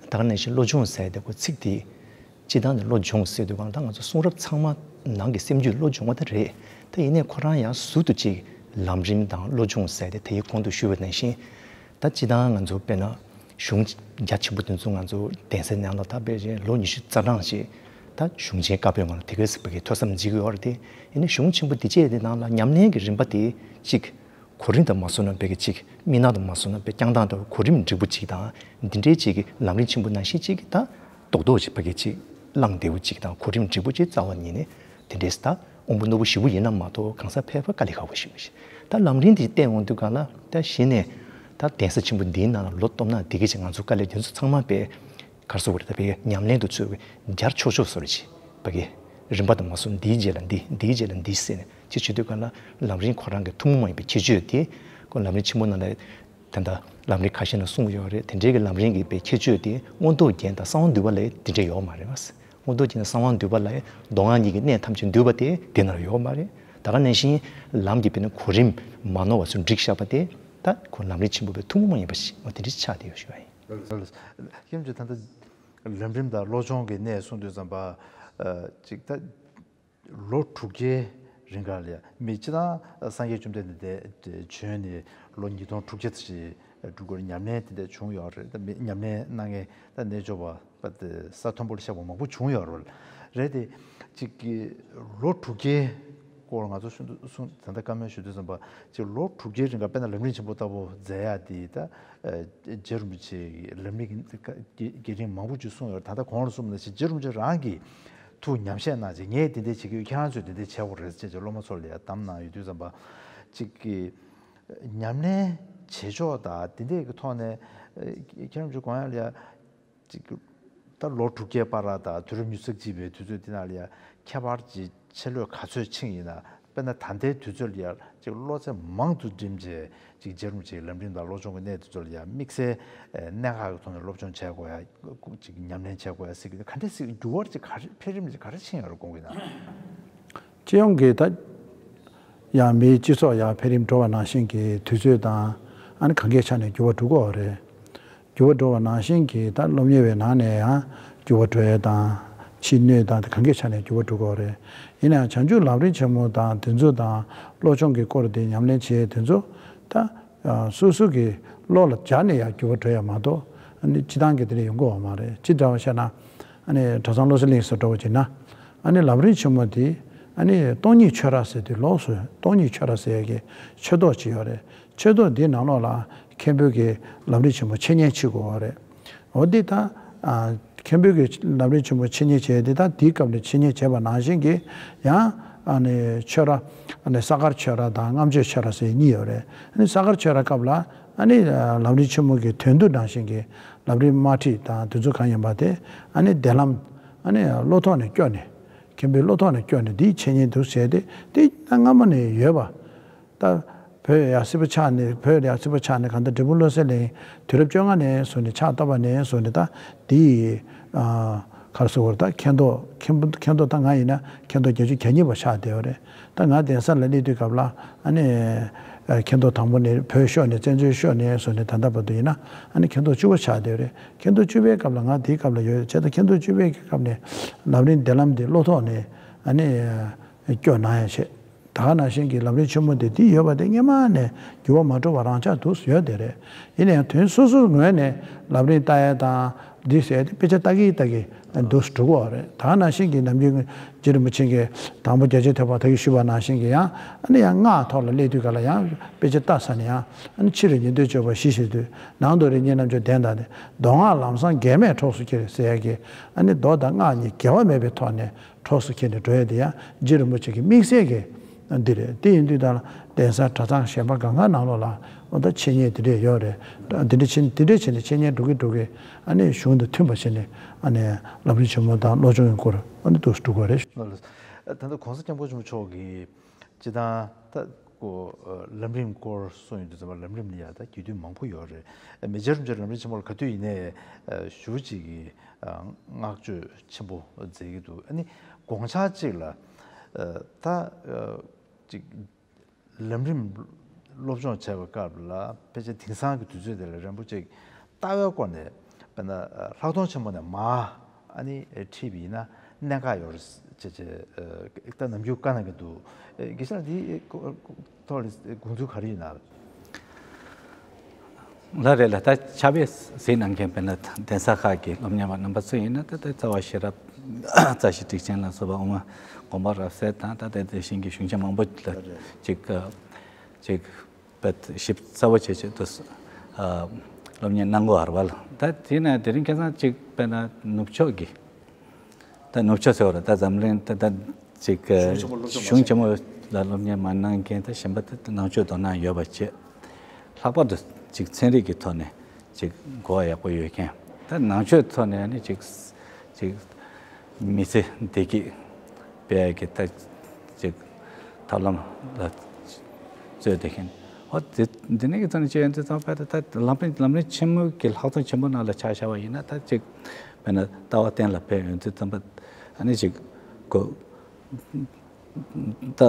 ད་ག་ནང་བཞིན་བློ་སྦྱོང་ཟེར་དེ་ཁོ་ཚིག་དེ་སྤྱིར་བཏང་ནས་བློ་སྦྱོང་ཟེར་དུས་གང་ལྟར་ང་ཚོ་གསུང་རབ་ཚང་མ་ནང་གི་སེམས་རྒྱུད་བློ་སྦྱོང་བ་དེ་རེད། ད་ཡིན་ནའི་ཁོ་རང་ཡང་ཟུར་དུ་ཅིག་ལམ་རིམ་དང་བློ་སྦྱོང་ཟེར་ཏེ་དེའི་གོང་དུ་ཞུས་པ་ནང་བཞིན། ད་སྤྱིར་བཏང་ང་ཚོ་དཔེར་ན་གཞུང་རྒྱ་ཆེན་པོ་དེ་ཚོ་ང་ཚོ་གདན་སའི་ནང་ལ་ད་དཔེ་ཅན་ལོ་ཉི་ཤུ་རྩ་གྲངས་ཅིག་ད་གཞུང་ཆེན་བཀའ་པོད་ལྔ་ལ་དེ་གའི་གཟིགས་པ་གི་ཐོས་བསམ་བྱེད་ཀྱི་ཡོད་རེད་དེ། ཡིན་ནའི་གཞུང་ཆེན་པོ་འདི་བཅས་དེ་ནང་ལ་ཉམས་ལེན་གྱི་རིམ་པ་དེ་གཅིག་གོ་རིམ་དང་མ་སོང་ན་བོད་ཀྱི་ཅིག་མི་སྣ་དང་མ་སོང་ན་བོད་བསྐྱངས་སྟངས་དང་གོ་རིམ་འགྲིག་པོ་ཅིག་དང་འདི་འདྲའི་ཅིག་གི་ལམ་རིམ་ཆེན་པོ་ནང་བཞིན་ཅིག་གི་ད་རྡོག་རྡོག་ཅིག་བོད་ཀྱི་ཅིག་བླངས་བདེ་པོ་ཅིག་དང་གོ་རིམ་འགྲིག་པོ་ཅིག་རྩ་བ་ཉིད་ནས་དེ་འདྲའི་ད་དབང་པོ་རྣོ་པོ་ཞེ་པོ་ཡིན་ན་མ་གཏོགས་གང་ཟག་ཕལ་པ་དཀའ་ལས་ཁག་པོ་ཞིག་མི་ཤེས། ད་ལམ་རིམ་དེ་བལྟས་འོང་དུས་གང་ལ་ད་གཞི་ནས་ད་གདན་ས་ཆེན་པོ་འདིའི་ནང་ལ་ལོ་སྟོང་ན་འདི་གི་ཅིག་ང་ཚོ་དཀའ་ལས་དེ་ཚོ་ཚང་མ་པས། ག་རེ་ཟེར་དགོས་རེད། ད་བོད་ཉམས་ལེན་དུ་ཚུད་པའི་རྒྱར་ཆོག་ཆོག་བཟོ་འདྲ་ཅིག་བོད་ཀྱི་ རིམ་པ་དང་མ་སོང་འདིའི་རྗེས་ལ་འདི་འདིའི་རྗེས་ལ་འདི་ཟེར་ནས་ཅིག་བྱེད་དུས་ག་ལ་ལམ་རིམ་ཁོ་རང་གི་ཐུན་མོང་མ་ཡིན་པའི་ཁྱད་ཆོས་དེ་ཁོ་ལམ་རིམ་ཆེན་མོ་ནང་ལ་ད་ལྟ་ལམ་རིམ་ཁ་ཤས་ནང་གསུངས་ཡོད་རེད། དེ་འདྲའི་གི་ལམ་རིམ་གྱི་པའི་ཁྱད་ཆོས་དེ་མངོན་རྟོགས་རྒྱན་དང་གསང་བ་འདུས་པ་ལ་དེ་འདྲ་ཡོད་མ་རེད་བ། མངོན་རྟོགས་རྒྱན་དང་གསང་བ་འདུས་པ་ལ་མདོ་སྔགས་གཉིས་ཀྱི་གནད་ཐམས་ཅད་འདུས་པ་དེ་དེ་ནང་ཡོད་མ་རེད། ད་ག་ནང་བཞིན་ལམ་གྱི་དཔེར་ན་གོ་རིམ་མ་ནོར་བ་ཚུར་བསྒྲིགས་བཞག་པ་དེ་ད་ཁོ་ལམ་རིམ་ཆེན་པོ་པའི་ཐུན་མོང་མ་ཡིན་པ་ཞིག་འོ་དེ་འདྲ་ཆགས་བསྡད་ཡོད་ཞུ་བ་ཡིན། ལགས་སོ། ལགས་སོ། ཁྱེད་ཚོས་ད་ལྟ་ལམ་རིམ་དང་བློ་སྦྱོང་གི་གནད་གསུངས་དུས་ཙམ་པ། ཨ། ཅིག་ད་ལོ་དྲུག་བརྒྱའི་རིང་ག་ལ་ཡ་མི་སྤྱིར་བཏང་སངས་རྒྱས་བཅོམ་ལྡན་འདས་དེ་བྱོན་ནས་ལོ་ཉིས་སྟོང་དྲུག་བརྒྱ་ཙམ་ཞིག་འགྲོ་དགོས་ཉམས་ལེན་དེ་འདྲ་བྱུང་ཡོད་རེད། ད་མི་ཉམས་ལེན་གནང་མཁན་ད་རྣལ་འབྱོར་པ་པ་དེ་ས་མཐོན་པོ་ལ་བཤད་པ་མང་པོ་བྱུང་ཡོད་རེད། རེད་དེ་ཅིག་གི་ལོ་དྲུག་བརྒྱའི་སྐོར་ང་ཚོ་ཤུ་གསུང་ད་ལྟ་བཀའ་མོལ་ཞུ་དུས་ཙམ་པ་ཅིག་ལོ་དྲུག་བརྒྱའི་རིང་ག་དཔེར་ན་ལམ་རིམ་ཆེན་པོ་ལྟ་བུ་མཛད་ཡ་དེ་ད་རྗེ་རིན་པོ་ཆེ་ལམ་རིམ་གྱི་རྒྱས་རིམ་མང་པོ་ཅིག་གསུངས་ཡོད་རེད། ད་ལྟ་གོང་ལ་གསུངས་ནང་བཞིན་རྗེ་རིན་པོ་ཆེ་རང་གིས་ཐུགས་ཉམས་བཞེས་གནང་བྱས་ངས་དེ་འདྲ་བྱེད་ཀྱི་ཡོད། ཁྱེད་རང་ཚོས་དེ་འདྲ་བྱེད་དགོས་རེད་ཅེས་ཀྱི་སློབ་མ་ཚོ་ལ་ཡང་གདམས་གནང་ཡོད་དུས་ཙམ་པ་ཅིག་གི་ཉམས་ལེན་བྱེད་ཕྱོགས་དང་དེ་འདྲའི་གི་ཐོག་ནས་ཁྱེད་རང་ཚོའི་དགོངས་ཡ་ལ་ཡང་ཅིག་ད་ལོ་དྲུག་བརྒྱའི་བར་ལ་དང་དུས་རབས་ཉི་ཤུ་རྩ་གཅིག་པའི་དུས་ཚོད་དེ་ནང་ལ་ཡང་ཁྱད་པར་ཅིག་ཆེ་ལོས་ག་ཚོད་ཕྱིན་ཡིན་ན། དཔེར་ན་ད་ལྟའི་དུས་ཚོད་ལ་ཡང་ཅིག་བློ་ཚད་མང་དུ་བསྒྲིམས་བྱས་ཅིག་རྗེ་རིན་པོ་ཆེའི་ལམ་རིམ་དང་བློ་སྦྱོང་གི་གནད་དེ་ཚོ་ལ་ཡང་དམིགས་བསལ་གནད་འགག་གི་ཐོག་ནས་སློབ་སྦྱོང་བྱས་དགོས་ཡ། ཅིག་ཉམས་ལེན་བྱས་དགོས་ཡ་ཟེར་གི་ག་འདྲ་ཟེར་འགྱུར་བ་ཅིག་ག་རེ་འཕེལ་རིམ་ཅིག་ག་རེ་ཕྱིན་ཡོད་རེད་དགོངས་ཀྱི་ན། སྤྱི་ཡོངས་ཀྱི་ད་ཡང་མིའི་སྤྱི་ཚོགས་ཡང་འཕེལ་རིམ་འགྲོ་བ་ནང་བཞིན་གྱི་དུས་ཚོད་དང་ཨ་ནི་གང་གའི་ཆ་ནས་འགྱུར་བ་འགྲོ་གི་ཡོད་རེད། འགྱུར་བ་འགྲོ་བ་ནང་བཞིན་གྱི་ད་སློབ་གཉེར་བའི་ནང་ནས་ཡང་འགྱུར་བ་འགྲོ་ཡས་དང་ཕྱི་སྣོད་དང་དེ་གང་གའི་ཆ་ནས་འགྱུར་བ་འགྲོ་གི་ཡོད་རེད། ཡིན་ན་ཡང་བྱང་ཆུབ་ལམ་རིམ་ཆེན་མོ་དང་དེ་ཚོ་དང་བློ་སྦྱོང་གི་སྐོར་དེ་ཉམས་ལེན་བྱེད་ཡས་དེ་ཚོ་ད་སོ་སོ་གི་བློ་ལ་སྦྱར་ནས་ཡང་འགྱུར་བ་འགྲོ་ཡས་མ་གཏོགས་ཨ་ནི་སྤྱི་བཏང་གི་དེ་འདྲ་ཡོང་གི་ཡོད་མ་རེད། ཅི་འདྲ་བ་བཤད་ན། ཨ་ནི་གྲྭ་ཚང་བློ་གསལ་གླིང་སོགས་འགྲོ་བ་བྱས་ན། ཨ་ནི་ལམ་རིམ་ཆེན་མོ་འདི་ཨ་ནི་སྟོང་ཉིད་ཆོས་ར་ཟེར་དུས་ལོགས་སུ་སྟོང་ཉིད་ཆོས་ར་ཟེར་ཡ་གི་ཆོས་ཐོག་ཅིག་ཡོད་རེད། ཆོས་ཐོག་འདིའི་ནང་ལོགས་ལ་མཁན་པོའི་གི་ལམ་རིམ་ཆེན་མོ་འཆད་ཉན་བྱེད་དགོས་པ་རེད། འོ་འདི་ད་ཨ་མཁན་པོའི་གི་ལམ་རིམ་ཆེན་མོ་འཆད་ཉན་བྱས་འདི་ད་འདིའི་སྐབས་ནས་འཆད་ཉན་བྱས་པ་ནང་བཞིན་གྱི་ཡང་ཨ་ནི་ཆོས་ར་ཨ་ནི་ས་དཀར་ཆོས་ར་དང་རྔམ་བརྗོད་ཆོས་ར་ཟེར་གཉིས་ཡོད་རེད། ཨ་ནི་ས་དཀར་ཆོས་ར་སྐབས་ལ། ཨ་ནི་ལམ་རིམ་ཆེན་མོ་གི་དོན་བསྡུ་ནང་བཞིན་གྱི་ལམ་རིམ་དམར་ཁྲིད་དང་དེ་ཚོ་གང་ཡིན་པ་དེ་ཨ་ནི་བདེན་ལམ་ཨ་ནི་བློ་ཐོག་ནས་སྐྱོར་ནས་མཁན་པོའི་བློ་ཐོག་ནས་སྐྱོར་ནས་འདིའི་འཆད་ཉན་འདུག་བྱས་ཏེ་དེ་ད་སྔ་མོ་ནས་ཡོད་པ། ད་བོད་ཡར་སྲིད་པ་ཆགས་ནས་བོད་ཡར་སྲིད་པ་ཆགས་ནས་གང་ལྟར་འབྲས་སྤུངས་བློ་གསལ་གླིང་དུས་རབས་བཅོ་ལྔ་ནས་བཟུང་ནས་ཕྱག་བཏབ་པ་ནས་བཟུང་ནས་ད་འདིའི་ག་རེ་ཟེར་དགོས་རེད། ད་མཁན་ཐོག་མཁན་པོ་མཁན་ཐོག་ད་ང་ཡིན་ན་མཁན་ཐོག་བརྒྱད་ཅུ་གྱ་གཉིས་པ་ཆགས་བསྡད་ཡོད་རེད། ད་ང་གདན་ས་ལ་སླེབས་དུས་སྐབས་ལ་ཨ་ནི་ཨ་མཁན་ཐོག་དང་པོ་ནས་བོད་ཤོར་ནས་བཙན་བྱོལ་ཤོར་ནས་བཟུང་ནས་ད་ལྟ་བར་དུ་ཡིན་ན་ཨ་ནི་མཁན་ཐོག་བཅུ་པ་ཆགས་བསྡད་ཡོད་རེད། མཁན་ཐོག་བཅུ་པའི་སྐབས་ལ་ང་དེའི་སྐབས་ལ་ཡོད་བྱས་ད་མཁན་ཐོག་བཅུ་པའི་སྐབས་ནས་ལམ་རིམ་བདེན་ལམ་འདི་བློ་ཐོག་ནས་ཨ་ནི་སྐྱོར་གནང་ཡ་བྱས། ད་ག་ནང་བཞིན་གྱི་ལམ་རིམ་ཆེན་མོ་དེ་འདི་ཡོད་པ་དེ་སྔོན་མ་ནས་འགྱུར་བ་མ་འགྲོ་བ་རང་ཆགས་འདུག་ཡོད་དེ་རེད། ཡིན་ན་ཡང་དོན་སོ་སོའི་ངོས་ནས་ལམ་རིམ་ལྟ་ཡ་དང་འདི་ཟེར་ཏེ་དཔེ་ཆ་ལྟ་གི་ལྟ་གི་འདུག་འགྲོ་གི་ཡོད་རེད། ད་ག་ནང་བཞིན་གྱི་ནམ་རྒྱུན་རྗེ་རིན་པོ་ཆེ་གིས་དང་པོ་རྒྱ་ཆེར་ཐོས་པ་ད་གིན་ཞུས་པ་ནང་བཞིན་གྱི་ཡང་ཨ་ནི་ཡང་སྔགས་ཐོག་ལ་སླེབས་དུས་ག་ལ་ཡང་དཔེ་ཆ་ལྟ་ས་ནས་ཡང་ཨ་ནི་ཕྱི་རོལ་ཉན་ཐོས་སྤྱོད་པ་བཞི་ཞེས་དུས་ནང་དུ་རིགས་ངེས་རྣམ་དཔྱོད་ལྡན་དང་ནི་མདོ་སྔགས་ལམ་བཟང་འགལ་མེད་གྲོགས་སུ་འཁྱེར་ཟེར་ཡ་གི་ཨ་ནི་མདོ་དང་སྔགས་གཉིས་འགལ་བ་མེད་པའི་ཐོག་ནས་གྲོགས་སུ་འཁྱེར་ནས་འགྲོ་ཡ་དེ་ཡང་རྗེ་རིན་པོ་ཆེ་གི་དམིགས་བསལ་གྱི་འདི་རེད། དེ་ཡིན་དུས་ད་ལ་གདན་ས་གྲྭ་ཚང་གཞན་པ་གང་ག་ནང་ལོགས་ལ་འོ་ད་འཆད་ཉན་དེ་འདྲས་ཡོད་རེད། འདི་འདྲས་བྱས་འདི་འདྲས་བྱས་ནས་འཆད་ཉན་འགྲོ་གི་འགྲོ་གི་ཨ་ནི་གཞུང་དང་མཐུན་པ་བྱས་ནས་ཨ་ནི་ལམ་རིམ་ཆེན་མོ་དང་བློ་སྦྱོང་གི་སྐོར་ཨ་ནི་འདུག་སེ་འགྲོ་དགོས་རེད། ད་ལྟ་གོང་ས་སྐྱབས་མགོན་ཆེན་པོ་མཆོག་གིས་སྤྱི་བཏང་ད་ཀོ་ལམ་རིམ་སྐོར་གསུངས་ཡོང་དུས་ཙམ་པ་ལམ་རིམ་ལ་ཡ་ད་རྒྱུད་དུས་མང་པོ་ཡོད་རེད། མི་རྗེ་རིན་པོ་ཆེ་ལམ་རིམ་ཆེན་མོ་ལ་ག་དུས་ཡིན་ནའི་ཞུ་གཅིག་གི་བསྔགས་བརྗོད་ཆེན་པོ་མཛད་ཀྱི་འདུག་ཨ་ནི་དགོངས་འཆར་གཅིག་ལ་ད་ཅིག་ལམ་རིམ་སློབ་སྦྱོང་བྱས་པའི་སྐབས་ལ་ཕལ་ཆེར་དེང་སང་གི་དུས་ཚོད་དེ་ལ་རན་པོ་ཅིག་ལྟ་བའི་སྐོར་ནས་དཔེར་ན་ལྷག་མཐོང་ཆེན་མོ་ནས་མར་ཨ་ནི་ཁྲིད་པ་ཡིན་ན་གནད་འགག་ཡོད་རེད་ཅེས་ཅེས་ད་ནམ་རྒྱུན་བཀའ་གནང་གི་འདུག་དགེ་བཤེས་ལགས་འདི་ཐོག་ལ་དགོངས་ཚུལ་ག་རེ་ཡོད་ན། ལགས་རེད་ལགས། ད་ཕྱག་དཔེ་གཟིགས་གནང་མཁན་དཔེར་ན་གདན་ས་ཁག་གི་སློབ་གཉེར་བ་རྣམ་པ་ཚོ་ཡིན་ན་ད་ལྟ་རྩ་བ་ཤེས་རབ་རྩ་ཞིག་ཊཱིཀ་ཆེན་ལ་སོགས་པ་དབུ་མ་དགོངས་པ་རབ་གསལ་དང་ད་ལྟ་དེ་བཞིན་གྱི་གཞུང་ཆེན་མང་པོ་ལ་ཅིག་ཅིག་དཔེ་ཞིབ་ཚགས་པོ་བྱས་བྱས་དུ་སློབ་གཉེར་གནང་དགོས་བར་བ་ལ། ད་དེ་ནས་དེ་རིང་ཁ་སང་ཅིག་དཔེར་ན་ནུབ་ཕྱོགས་ཀྱི་ད་ནུབ་ཕྱོགས་ཟེར་བ་རེད། ད་འཛམ་གླིང་ད་ད་ཅིག་གཞུང་ཆེན་མོ་ལ་སློབ་གཉེར་མ་གནང་མཁན་ད་གཞན་པ་ད་ནང་ཆོས་དོ་སྣང་ཡོད་པ་བྱས། ལྷག་པར་དུ་ཅིག་ཚན་རིག་གི་ཐོག་ནས་ཅིག་གོ་བ་ཡག་པོ་ཡོད་མཁན། ད་ནང་ཆོས་ཐོག་ནས་ནི་ཅིག་ཅིག་མི་ཚེ་བདེ་སྐྱིད་ སྤེལ་གྱི་ད་ཅིག་ཐབས་ལམ་ལ་རྩོད་བསྡད་མཁན། ཨོ་དེ་འདི་ནས་ཀྱི་ཐོག་ནས་བྱས་ཡོང་དུས་ཙམ་པ་ད་ད་ལམ་རིམ་ལམ་རིམ་ཆེན་མོ་གི་ལྷག་མཐོང་ཆེན་པོ་ནང་ལ་ཆ་བཞག་པ་ཡིན་ན། ད་ཅིག་དཔེར་ན་ལྟ་བ་གཏན་ལ་ཕེབས་ཡོང་དུས་ཙམ་པ་ཨ་ནི་ཅིག་གོ་ད་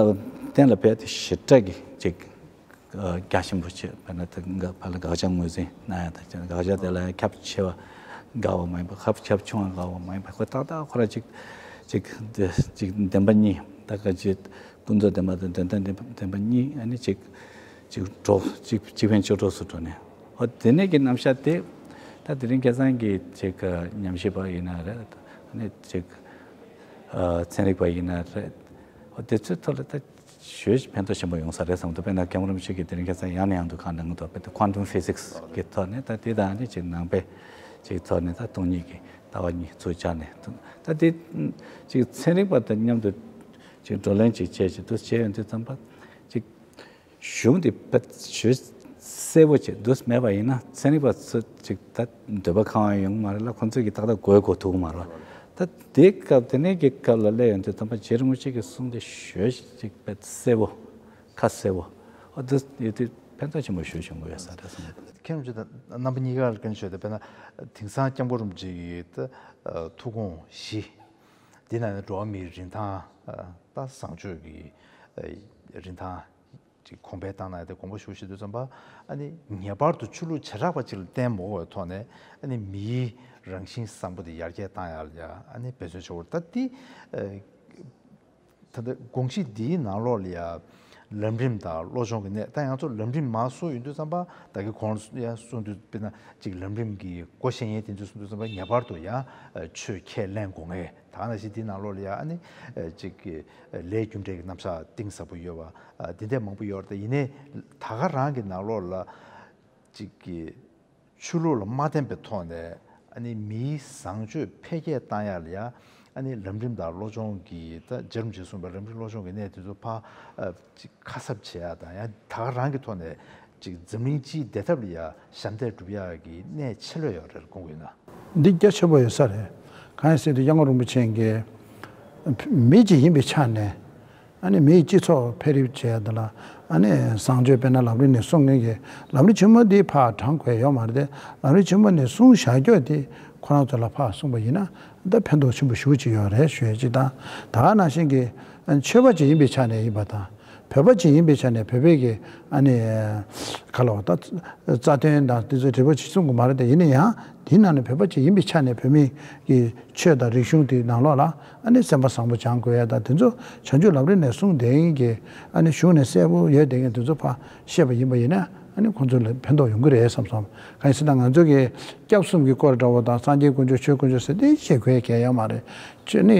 གཏན་ལ་ཕེབས་དེ་ཞེ་དྲག་གི་ཅིག་རྒྱ་ཆེན་པོ་བྱས། དཔེར་ན་ད་ཕར་ལ་དགག་བྱ་ངོས་འཛིན་གནང་ཡ་དང་དགག་བྱ་དེ་ལ་ཁྱབ་ཆེ་བ་དགའ་བ་མ་ཡིན་པ། ཁྱབ་ཁྱབ་ཆུང་བ་དགའ་བ་མ་ཡིན་པ། ཁོ་ཏག་ཏག་ཁོ་རང་ཅིག་ཅིག་ཅིག་བདེན་པ་གཉིས། ད་ག་ཅིག་ཀུན་རྫོབ་བདེན་པ་དང་དོན་དམ་བདེན་པ་གཉིས་ཨ་ནི་ཅིག་ཅིག་གྲོགས་ཅིག་ཅིག་ཕན་ཆོས་གྲོགས་སུ་འགྲོ་ནས། ཨོ་དེ་ནས་ཀྱི་རྣམ་གཞག་དེ་ད་དེ་རིང་ཁ་སང་གི་ཅིག་ཉམས་ཞིབ་པ་ཡིན་ན་རེད། ཨ་ནི་ཅིག་ཚན་རིག་པ་ཡིན་ན་རེད། ཨོ་དེ་ཚོའི་ཐོག་ལ་ད་ཞེ་ཕན་ཐོགས་ཆེན་པོ་ཡོང་ས་རེད་བསམ་འདུག་དཔེར་ན་སྐྱབས་མགོན་རིན་པོ་ཆེ་གིས་དེ་རིང་ཁ་སང་ཡང་ནས་ཡང་དུ་གང་གནང་གི་འདུག་དཔེར་ན་quantum physics གི་ཐོག་ནས་ད་དེ་དང་ནི་ཅིག་ནང་པའི་ཅིག་ཐོག་ནས་ད་སྟོང་ཉིད་ཀྱི་ལྟ་བ་གཉིས་ཚུར་སྦྱར་ནས། ད་དེ་ཅིག་ཚན་རིག་པ་དང་མཉམ་དུ་ཅིག་བགྲོ་གླེང་ཅིག་བྱས། ཅིག་དུ་བྱས་ཡོང་དུས་ཙམ་པ་ཅིག་གཞུང་དེ་བེད་སྤྱོད་གསལ་པོ་ཅིག་འདུག་མེད་པ་ཡིན་ན། ཚན་རིག་པ་ཚོ་ཅིག་ད་འདོད་པ་གང་ཡང་ཡོང་མ་རེད་ལ། ཁོང་ཚོས་ཀྱི་ཏག་ཏག་གོ་གོ་ཐུབ་མ་རེད། ད་དེ་སྐབས་དེ་ནས་ཀྱི་སྐབས་ལ་སླེབས་ཡོང་དུས་ཙམ་པ་རྗེ་རིན་པོ་ཆེ་གི་གསུང་དེ་ཞེ་ཅིག་བེད་གསལ་པོ་ཁ་གསལ་པོ་ཨ་འདུག་ཡོད་དུས་ཕན་ཐོགས་ཆེན་པོ་ཞེ་བྱུང་གི་ཡོད་ས་རེད་བསམ་གྱི་འདུག་མཁན་རིན་པོ་ཆེ་དང་རྣམ་པ་གཉིས་ཀ་ལ་བཀའ་འདྲི་ཞུ་ཡ་དེ། དཔེར་ན་དེང་སང་སྐྱབས་མགོན་རིན་པོ་ཆེ་གི་ད་ཐུགས་དགོངས་བཞི། འདི་ནང་ནས་འགྲོ་བ་མིའི་རིན་ཐང་ད་བཟང་སྤྱོད་ཀྱི་རིན་ཐང་ཅིག་གོང་འཕེལ་བཏང་གནང་ཡ་དེ་དགོངས་པ་ཞུ་ཞུ་དུས་ཙམ་པ། ཨ་ནི་ངེས་པར་དུ་ཆོས་ལུགས་བྱེ་བྲག་པ་ཅིག་ལ་བརྟེན་མ་དགོས་པའི་ཐོག་ནས། ཨ་ནི་མིའི་རང་བཞིན་བཟང་པོ་དེ་ཡར་རྒྱས་བཏང་ཡ་ལ་ཡ་ཨ་ནི་འབད་བརྩོན་བྱེད་དགོས། ད་འདི་ད་ལྟ་དགོངས་གཞི་འདིའི་ནང་ལོགས་ལ་ཡ་ལམ་རིམ་དང་བློ་སྦྱོང་གི་གནད། ད་ང་ཚོ་ལམ་རིམ་མར་གསུངས་ཡོང་དུས་ཙམ་པ། ད་གིན་གོང་ལ་ཡང་གསུངས་དུས། དཔེར་ན་ཅིག་ལམ་རིམ་གྱི་སྒོ་ཤེས་མཁན་དེ་ཚོས་གསུངས་དུས་ཙམ་པ་ངེས་པར་དུ་ཡང་ཆོས་ཁས་ལེན་དགོས་ངེས། ད་ག་ནང་བཞིན་འདི་ནང་ལོགས་ལ་ཡང་ཨ་ནི་ཅིག་གི་ལས་རྒྱུ་འབྲས་ཀྱི་རྣམ་གཞག་གཏིང་ཟབ་པོ་ཡོད་པ་འདི་འདྲ་མང་པོ་ཡོད་རེད། ད་ཡིན་ནའི་ད་ག་རང་གི་ནང་ལོགས་ལ་ཅིག་གི་ཆོས་ལུགས་ལ་མ་བརྟེན་པའི་ཐོག་ནས་ཨ་ནི་མིའི་བཟང་སྤྱོད་འཕེལ་རྒྱས་བཏང་ཡ་ལ་ཡ་ཨ་ནི་ལམ་རིམ་དང་བློ་སྦྱོང་གི་ད་རྗེ་རིན་པོ་ཆེས་གསུངས་པའི་ལམ་རིམ་བློ་སྦྱོང་གི་གནད་དེ་ཚོ་ཕར་ཅིག་ཁ་གསབ་བྱེད་ཡ་དང་། ཡང་ད་ག་རང་གི་ཐོག་ནས་ཅིག་འཛམ་གླིང་སྤྱིའི་བདེ་ཐབས་ལ་ཡ་ཞབས་འདེགས་སྒྲུབ་ཡག་གི་གནད་ཆེ་ལོས་ཡོད་རེད་དགོངས་ཀྱི་ཡོད་ན། འདི་རྒྱ་ཆེན་པོ་ཡོད་ས་རེད། གང་ཡིན་ཟེར་དུས་སྐྱབས་མགོན་རིན་པོ་ཆེ་གིས་མི་གཅིག་ཡིན་པའི་ཆ་ནས་ཨ་ནི་མིའི་སྤྱི་ཚོགས་འཕེལ་རིམ་བྱེད་ཡ་དེ་ལ་ཨ་ནི་བཟང་སྤྱོད་དཔེར་ན་ལམ་རིམ་ནས་གསུང་མཁན་གྱི་ལམ་རིམ་ཆེན་མོ་འདི་ཕར་དྲངས་དགོས་ཡོད་མ་རེད་དེ། ལམ་རིམ་ཆེན་མོ་ནས་གསུངས་བཞག་རྒྱུ་དེ་ཁོ་རང་ཚོ་ལ་ཕར་གསུངས་པ་ཡིན་ན་ད་ཕན་ཐོགས་ཆེན་པོ་ཞེ་པོ་ཅིག་ཡོད་རེད་ཞུ་ཡ་གཅིག་དང་། ད་ག་ནང་བཞིན་གྱི་ཆོས་པ་ཅིག་ཡིན་པའི་ཆ་ནས་ཡིན་པ་དང་། བོད་པ་ཅིག་ཡིན་པའི་ཆ་ནས་བོད་པའི་གི་ཨ་ནི་ག་ལ་བ་ད་རྩ་དོན་དང་དེ་ཚོ་འབྲེལ་བ་ཅིག་གསུང་གི་མ་རེད་དེ། ཡིན་ན་ཡང་དེའི་ནང་ནས་བོད་པ་ཅིག་ཡིན་པའི་ཆ་ནས་བོད་མི་གི་ཆོས་དང་རིག་གཞུང་དེའི་ནང་ལོགས་ལ་ཨ་ནི་སེམས་པ་བཟང་པོ་སྦྱང་དགོས་ཡ་དང་། དེ་ཚོ་བྱང་ཆུབ་ལམ་རིམ་ནས་གསུངས་བསྡད་མཁན་གྱི་ཨ་ནི་གཞུང་ནས་གསལ་པོ་ཡོད་བསྡད་མཁན་དེ་ཚོ་ཕར་བཤད་པ་ཡིན་པ་ཡིན་ན་ཨ་ནི་ཁོང་ཚོ་ལ་ཕན་ཐོགས་ཡོང་གི་རེད་བསམ་སོང་། གང་ཡིན་ཟེར་ན་ང་ཚོ་གི་སྐྱབས་གསུམ་གྱི་སྐོར་འདྲ་བོ་དང་། སངས་རྒྱས་དཀོན་མཆོག་ཆོས་དཀོན་མཆོག་ཟེར་དེ་བཤད་དགོས་གལ་ཡོད་མ་རེད། ཆོས་ནི་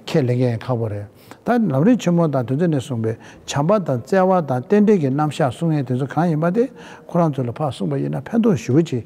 ཁས་ལེན་མཁན་ཁག་པོ་རེད། ད་ལམ་རིམ་ཆེན་མོ་དང་དེ་ཚོ་ནས་གསུངས་པའི་བྱམས་པ་དང་བརྩེ་བ་དང་རྟེན་འབྲེལ་གྱི་རྣམ་གཞག་གསུང་མཁན་དེ་ཚོ་གང་ཡིན་པ་དེ་ཁོ་རང་ཚོ་ལ་ཕར་གསུངས་པ་ཡིན་ན་ཕན་ཐོགས་ཞེ་པོ་ཅིག་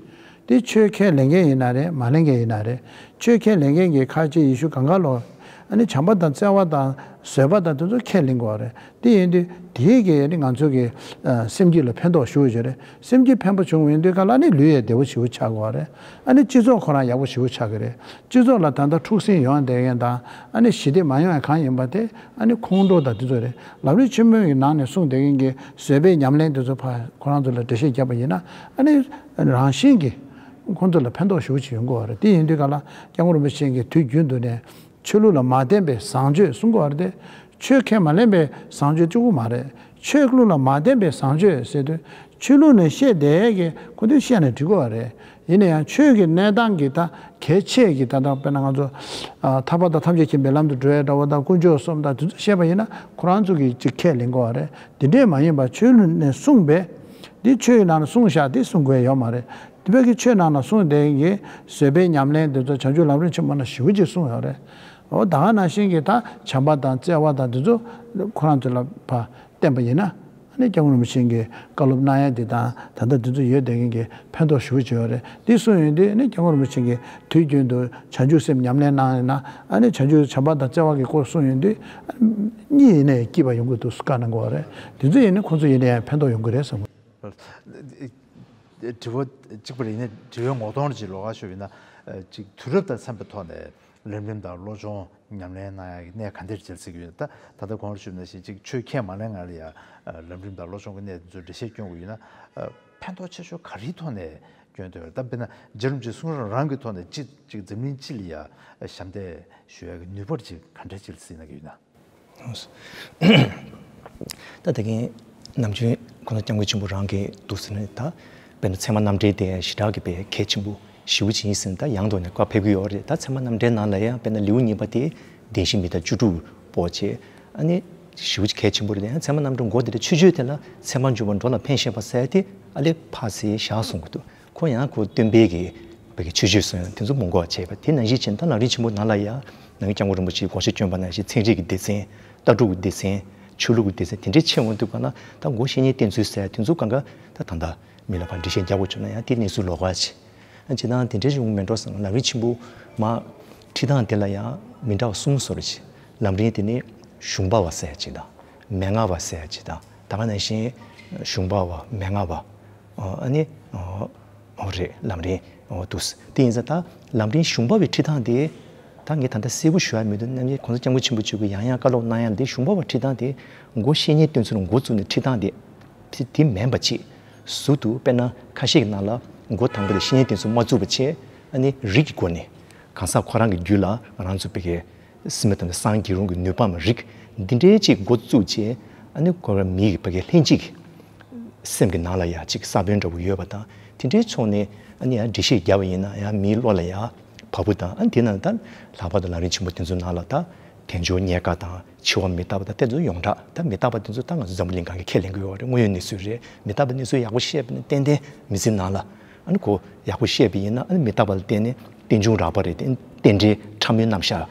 དེ་ཆོས་ཁས་ལེན་མཁན་ཡིན་ན་རེད། མ་ལེན་མཁན་ཡིན་ན་རེད། ཆོས་ཁས་ལེན་མཁན་གྱི་ཁ་ཆེ་ཡེ་ཤུ་གང་ག་ལོ། ཨ་ནི་བྱམས་པ་དང་བརྩེ་བ་དང་བཟོད་པ་དང་དེ་ཚོ་ཁས་ལེན་དགོས་པ་རེད། དེ་ཡིན་དུས་དེའི་གི་ཨ་ནི་ང་ཚོ་གི་ཨ་སེམས་རྒྱུད་ལ་ཕན་ཐོགས་ཞེ་པོ་ཅིག་རེད། སེམས་རྒྱུད་ཕན་པོ་བྱུང་བ་ཡིན་དུས་ག་ལ་ནི་ལུས་ཡང་བདེ་པོ་ཞེ་པོ་ཆགས་དགོས་པ་རེད། ཨ་ནི་སྤྱི་ཚོགས་ཁོ་རང་ཡག་པོ་ཞེ་པོ་ཆགས་ཀྱི་རེད། སྤྱི་ཚོགས་ལ་ད་ལྟ་འཁྲུག་ཟིང་ཡོང་བསྡད་མཁན་དང་ཨ་ནི་ཞི་བདེ་མ་ཡོང་ཡ་གང་ཡིན་པ་དེ་ཨ་ནི་ཁོང་ཁྲོ་དང་དེ་ཚོ་རེད། ལམ་རིམ་ཆེན་མོའི་ནང་ནས་གསུངས་བསྡད་མཁན་གྱི་བཟོད་པའི་ཉམས་ལེན་དེ་ཚོ་ཕར་ཁོ་རང་ཚོ་ལ་འགྲེལ་བཤད་བརྒྱབ་པ་ཡིན་ན་ཨ་ནི་རང་བཞིན་གྱིས་ཁོང་ཚོ་ལ་ཕན་ཐོགས་ཞེ་པོ་ཅིག་ཡོང་གི་ཡོད་རེད། དེ་ཡིན་དུས་ག་ལ་སྐྱབས་མགོན་རིན་པོ་ཆེ་གིས་དུས་རྒྱུན་དུ་ནས་ཆོས་ལུགས་ལ་མ་བརྟེན་པའི་བཟང་སྤྱོད་གསུང་གི་ཡོད་རེད་དེ། ཆོས་ཁས་མ་ལེན་པའི་བཟང་སྤྱོད་གཅིག་པུ་མ་རེད། ཆོས་ལུགས་ལ་མ་བརྟེན་པའི་བཟང་སྤྱོད་ཟེར་དུས་ཆོས་ལུགས་ནས་བཤད་བསྡད་ཀྱི་ཁོ་ཚོས་བཤད་ནས་འགྲིག་གི་ཡོད་རེད། ཡིན་ན་ཡང་ཆོས་ཀྱི་གནས་སྟངས་ཀྱི་ད་གལ་ཆེ་གི་ད་ལྟ་དཔེར་ན་ང་ཚོ་ཨ་ཐར་པ་དང་ཐམས་ཅད་མཁྱེན་པའི་ལམ་དུ་འགྲོ་ཡ་འདྲ་བོ་དང་དཀོན་མཆོག་གསུམ་དང་དེ་ཚོ་བཤད་པ་ཡིན་ན་ཁོ་རང་ཚོ་གིས་ཅིག་ཁས་ལེན་དགོས་པ་རེད། དེ་འདྲས་མ་ཡིན་པར་ཆོས་ལུགས་ནས་གསུངས་པས་འདི་ཆོས་ཀྱི་ནང་ལ་གསུངས་བཞག་དེ་གསུང་དགོས་ཡོད་མ་རེད། དེ་བས་ཀྱི་ཆོས་ནང་ལ་གསུངས་བསྡད་ཀྱི་བཟོད་པའི་ཉམས་ལེན་དེ་ཚོ་བྱང་ཆུབ་ལམ་རིམ་ཆེན་མོ་ན་ཞེ་པོ་ཅིག་གསུངས་ཡོད་རེད། འོ་ད་ག་ནང་བཞིན་གྱི་ད་བྱམས་པ་དང་བརྩེ་བ་དང་དེ་ཚོ་ཁོ་རང་ཚོ་ལ་ཕར་བསྟན་པ་ཡིན་ན། ཨ་ནི་སྐྱབས་མགོན་རིན་པོ་ཆེ་གིས་བཀའ་སློབ་གནང་ཡ་འདི་དང་ད་ལྟ་འདི་ཚོ་ཡོད་བསྡད་མཁན་གྱི་ཕན་ཐོགས་ཞེ་པོ་ཅིག་ཡོད་རེད། འདི་གསུངས་ཡོང་དུས་ཨ་ནི་སྐྱབས་མགོན་རིན་པོ་ཆེ་གིས་དུས་རྒྱུན་དུ་བྱང་ཆུབ་སེམས་ཉམས་ལེན་གནང་ཡོད་ན། ཨ་ནི་བྱང་ཆུབ་བྱམས་པ་དང་བརྩེ་བ་གི་སྐོར་གསུངས་ཡོང་དུས་ཨ་ནི་གཉིད་ཡིན་ནའི་སྐྱིད་པ་ཡོང་གི་འདུག་བཀའ་གནང་གི་ཡོད་རེད། དེ་ཚོ་ཡིན་ན་ཁོང་ཚོ་ཡིན་ན་ཡང་ཕན་ཐོགས་ཡོང་གི་རེད་བསམ་གི། དྲི་བ་གཅིག་པ་རེད། ཡིན་ན་དྲི་བའི་ངོ་གདོང་ཅིག་ལོགས་ཀ་ཤོད་ཡིན་ན། ཅིག་དུས་རབས་དང་འཚམས་པའི་ཐོག་ནས་ལམ་རིམ་དང་བློ་སྦྱོང་ ཉམས་ལེན་གནང་ཡག་གི་གནས་ག་འདྲ་ཅིག་ལ་བརྩི་གི་ཡོད། ད་ད་ལྟ་གོང་ལ་ཞུས་པ་ནང་བཞིན་ཅིག་ཆོས་ཁས་མ་ལེན་སྒང་ལ་ཡ་ལམ་རིམ་དང་བློ་སྦྱོང་གི་གནས་དེ་ཚོ་འགྲེལ་བཤད་སྐྱོན་དགོས་ཡོད་ན། ཕན་ཐོགས་ཆེ་ཤོས་ག་རེའི་ཐོག་ནས་སྐྱོན་ཐེབས་རེད། ད་དཔེར་ན་རྗེ་རིན་པོ་ཆེ་གསུང་རབ་རང་གི་ཐོག་ནས་ཅིག་ཅིག་འཛམ་གླིང་སྤྱི་ལ་ཡ་ཞབས་འདེགས་ཞུ་ཡག་གི་ནུས་པ་ཅིག་ག་འདྲ་ཅིག་ལ་བརྩིས་གནང་གི་ཡོད་ན། ད་དེ་གིན་ནམ་རྒྱུན་༸གོང་ས་༸སྐྱབས་མགོན་ཆེན་པོ་རང་གིས་འདུག་ཟེར་ནས། ད་དཔེར་ན་ཚད་མ་རྣམ་འགྲེལ་དེ་ཞེ་དྲག་གི་དཔེ་གལ་ཆེན་པོ་ཞེ་པོ་ཅིག་ཡིན་ཟེར་ནས་ད་ཡང་དུ་ནས་བཀའ་ཕེབས་ཀྱི་ཡོད་རེད། ད་ཚད་མ་རྣམ་འགྲེལ་ནང་ལ་ཡང་དཔེར་ན་ལེའུ་གཉིས་པ་དེ་བདེན་བཞི་མི་རྟག་བཅུ་དྲུག་པོ་བྱས། ཨ་ནི་ཞེ་པོ་ཅིག་གལ་ཆེན་པོ་རེད། ཡང་ཚད་མ་རྣམ་འགྲེལ་མགོ་དེ་ལ་མཆོད་བརྗོད་དེ་ལ་ཚད་མར་འཇུག་པ་འགྲོ་ལ་ཕན་བཞེད་པ་ཟེར་དེ་ཨ་ལས་ཕར་ཟེར་བཞག་གསུང་གི་འདུག་ཁོ་ཡང་ཁོ་སྟོན་པའི་གི་བོད་ཀྱི་ཆོས་སྤྱོད་སོགས་ཡང་དེ་ཚོ་མི་དགོས་པ་བྱས་པ་དེ་ནང་བཞིན་བྱས་ན། ད་ལམ་རིམ་ཆེན་པོ་ནང་ལ་ཡང་ནང་པའི་༸སྐྱབས་མགོན་རིན་པོ་ཆེའི་དགོངས་གཞི་བསྐྱོན་པ་ནང་བཞིན་ཚན་རིག་གི་སྡེ་ཚན། ལྟ་གྲུབ་ཀྱི་སྡེ་ཚན། ཆོས་ལུགས་ཀྱི་སྡེ་ཚན་དེ་འདྲའི་ཕྱེ་འོང་དུས་ག་ན་ད་མགོ་བཤེས་གཉེན་བསྟེན་ཚུལ་ཟེར་དེ་ཚོ་གང་ག་ད་ད་ལྟ་མི་ལ་ཕར་འགྲེལ་བཤད་རྒྱག་དགོས་བྱུང་ན་ཡང་དེ་གནས་ཚུལ་ལོགས་ཀ་བྱས། ཨ་ཅེ་ནང་དེ་འདྲའི་བྱུང་མེད་འགྲོ་བསམ། ལམ་རིམ་ཆེན་པོ་མར་ཁྲིད་སྟངས་དེ་ལ་ཡང་མི་འདྲ་བ་གསུམ་བཟོ་རེ་བྱས། ལམ་རིམ་དེ་ནི་གཞུང་པ་བ་ཟེར་ཅིག་དང་། མན་ངག་པ་ཟེར་ཅིག་དང་། ད་ག་ནང་བཞིན་གཞུང་པ་བ་མན་ངག་པ། ཨ་ནི་ཨོ་རེད། ལམ་རིམ་ཨོ་འདུག་དེ་ཡིན་ཙང་ད་ལམ་རིམ་གཞུང་པ་བའི་ཁྲིད་སྟངས་དེ་ད་ངས་ད་ལྟ་གསལ་པོ་ཞུ་ཡ་མི་འདུག་ནམ་རྒྱུན་༸གོང་ས་༸སྐྱབས་མགོན་ཆེན་པོ་མཆོག་གིས་ཡང་ཡང་བཀའ་སློབ་གནང་ཡ་དེ་གཞུང་པ་བའི་ཁྲིད་སྟངས་དེ་མགོ་བཤེས་གཉེན་བསྟེན་ཚུལ་ལ་མགོ་བཙུགས་ནས་ཁྲིད་སྟངས་དེ་དེ་དེ་མིན་པ་བྱས། ཟུར་དུ་དཔེར་ན་ཁ་ཤས་ཀྱི་ནང་ལ་མགོ་དང་པོ་དེ་བཤེས་གཉེན་བསྟེན་ཚུལ་མ་བཙུགས་པ་བྱས། ཨ་ནི་རིགས་ཀྱི་སྒོ་ནས་གང་ཟག་ཁོ་རང་གི་རྒྱུད་ལ་ང་རང་ཚོ་བོད་ཀྱི་སྲིད་མ་དང་སངས་རྒྱས་རུང་གི་ནུས་པའམ་རིགས་འདི་འདྲའི་ཅིག་འགོ་བཙུགས་བྱས། ཨ་ནི་ཁོ་རང་མི་ཡི་བོད་ཀྱི་ལྷན་སྐྱེས་ཀྱི་སེམས་ཀྱི་ནང་ལ་ཡ་ཅིག་ས་བོན་འདྲ་བོ་ཡོད་པ་དང་། དེ་འདྲའི་ཕྱོགས་ནས་ཨ་ནི་ཡང་འགྲེལ་བཤད་བརྒྱབ་པ་ཡིན་ན་ཡང་མིའི་བློ་ལ་ཡ་བབས་པ་དང་། ཨ་ནི་དེ་ནང་ད་ལྷག་པར་དུ་ལམ་རིམ་ཆེན་པོ་དེ་ཚོའི་ནང་ལ་ད་དལ་འབྱོར་རྙེད་དཀའ་དང་། འཆི་བ་མི་རྟག་པ་དང་། དེ་ཚོ་ཡོངས་གྲགས་ད་མི་རྟག་པ་དེ་ཚོ་ད་ང་ཚོ་འཛམ་བུ་གླིང་སྒང་གི་ཁས་ལེན་གྱི་ཡོད་རེད། དངོས་ཡོད་གནས་ཚུལ་རེད། མི་རྟག་པའི་གནས་ཚུལ་ཡག་པོ་བཤད་པ་ཡིན་ན་ཏན་ཏན་མི་ཚེ་ནང་ལ། ཨ་ནི་ཁོ་ཡག་པོ་བཤད་པ་ཡིན་ན། ཨ་ནི་མི་རྟག་པ་ལ་བརྟེན་ནས་རྟེན་འབྱུང་རགས་པ་རེད་དེ། རྟེན་འབྲེལ་ཕྲ་མོའི་རྣམ་གཞག་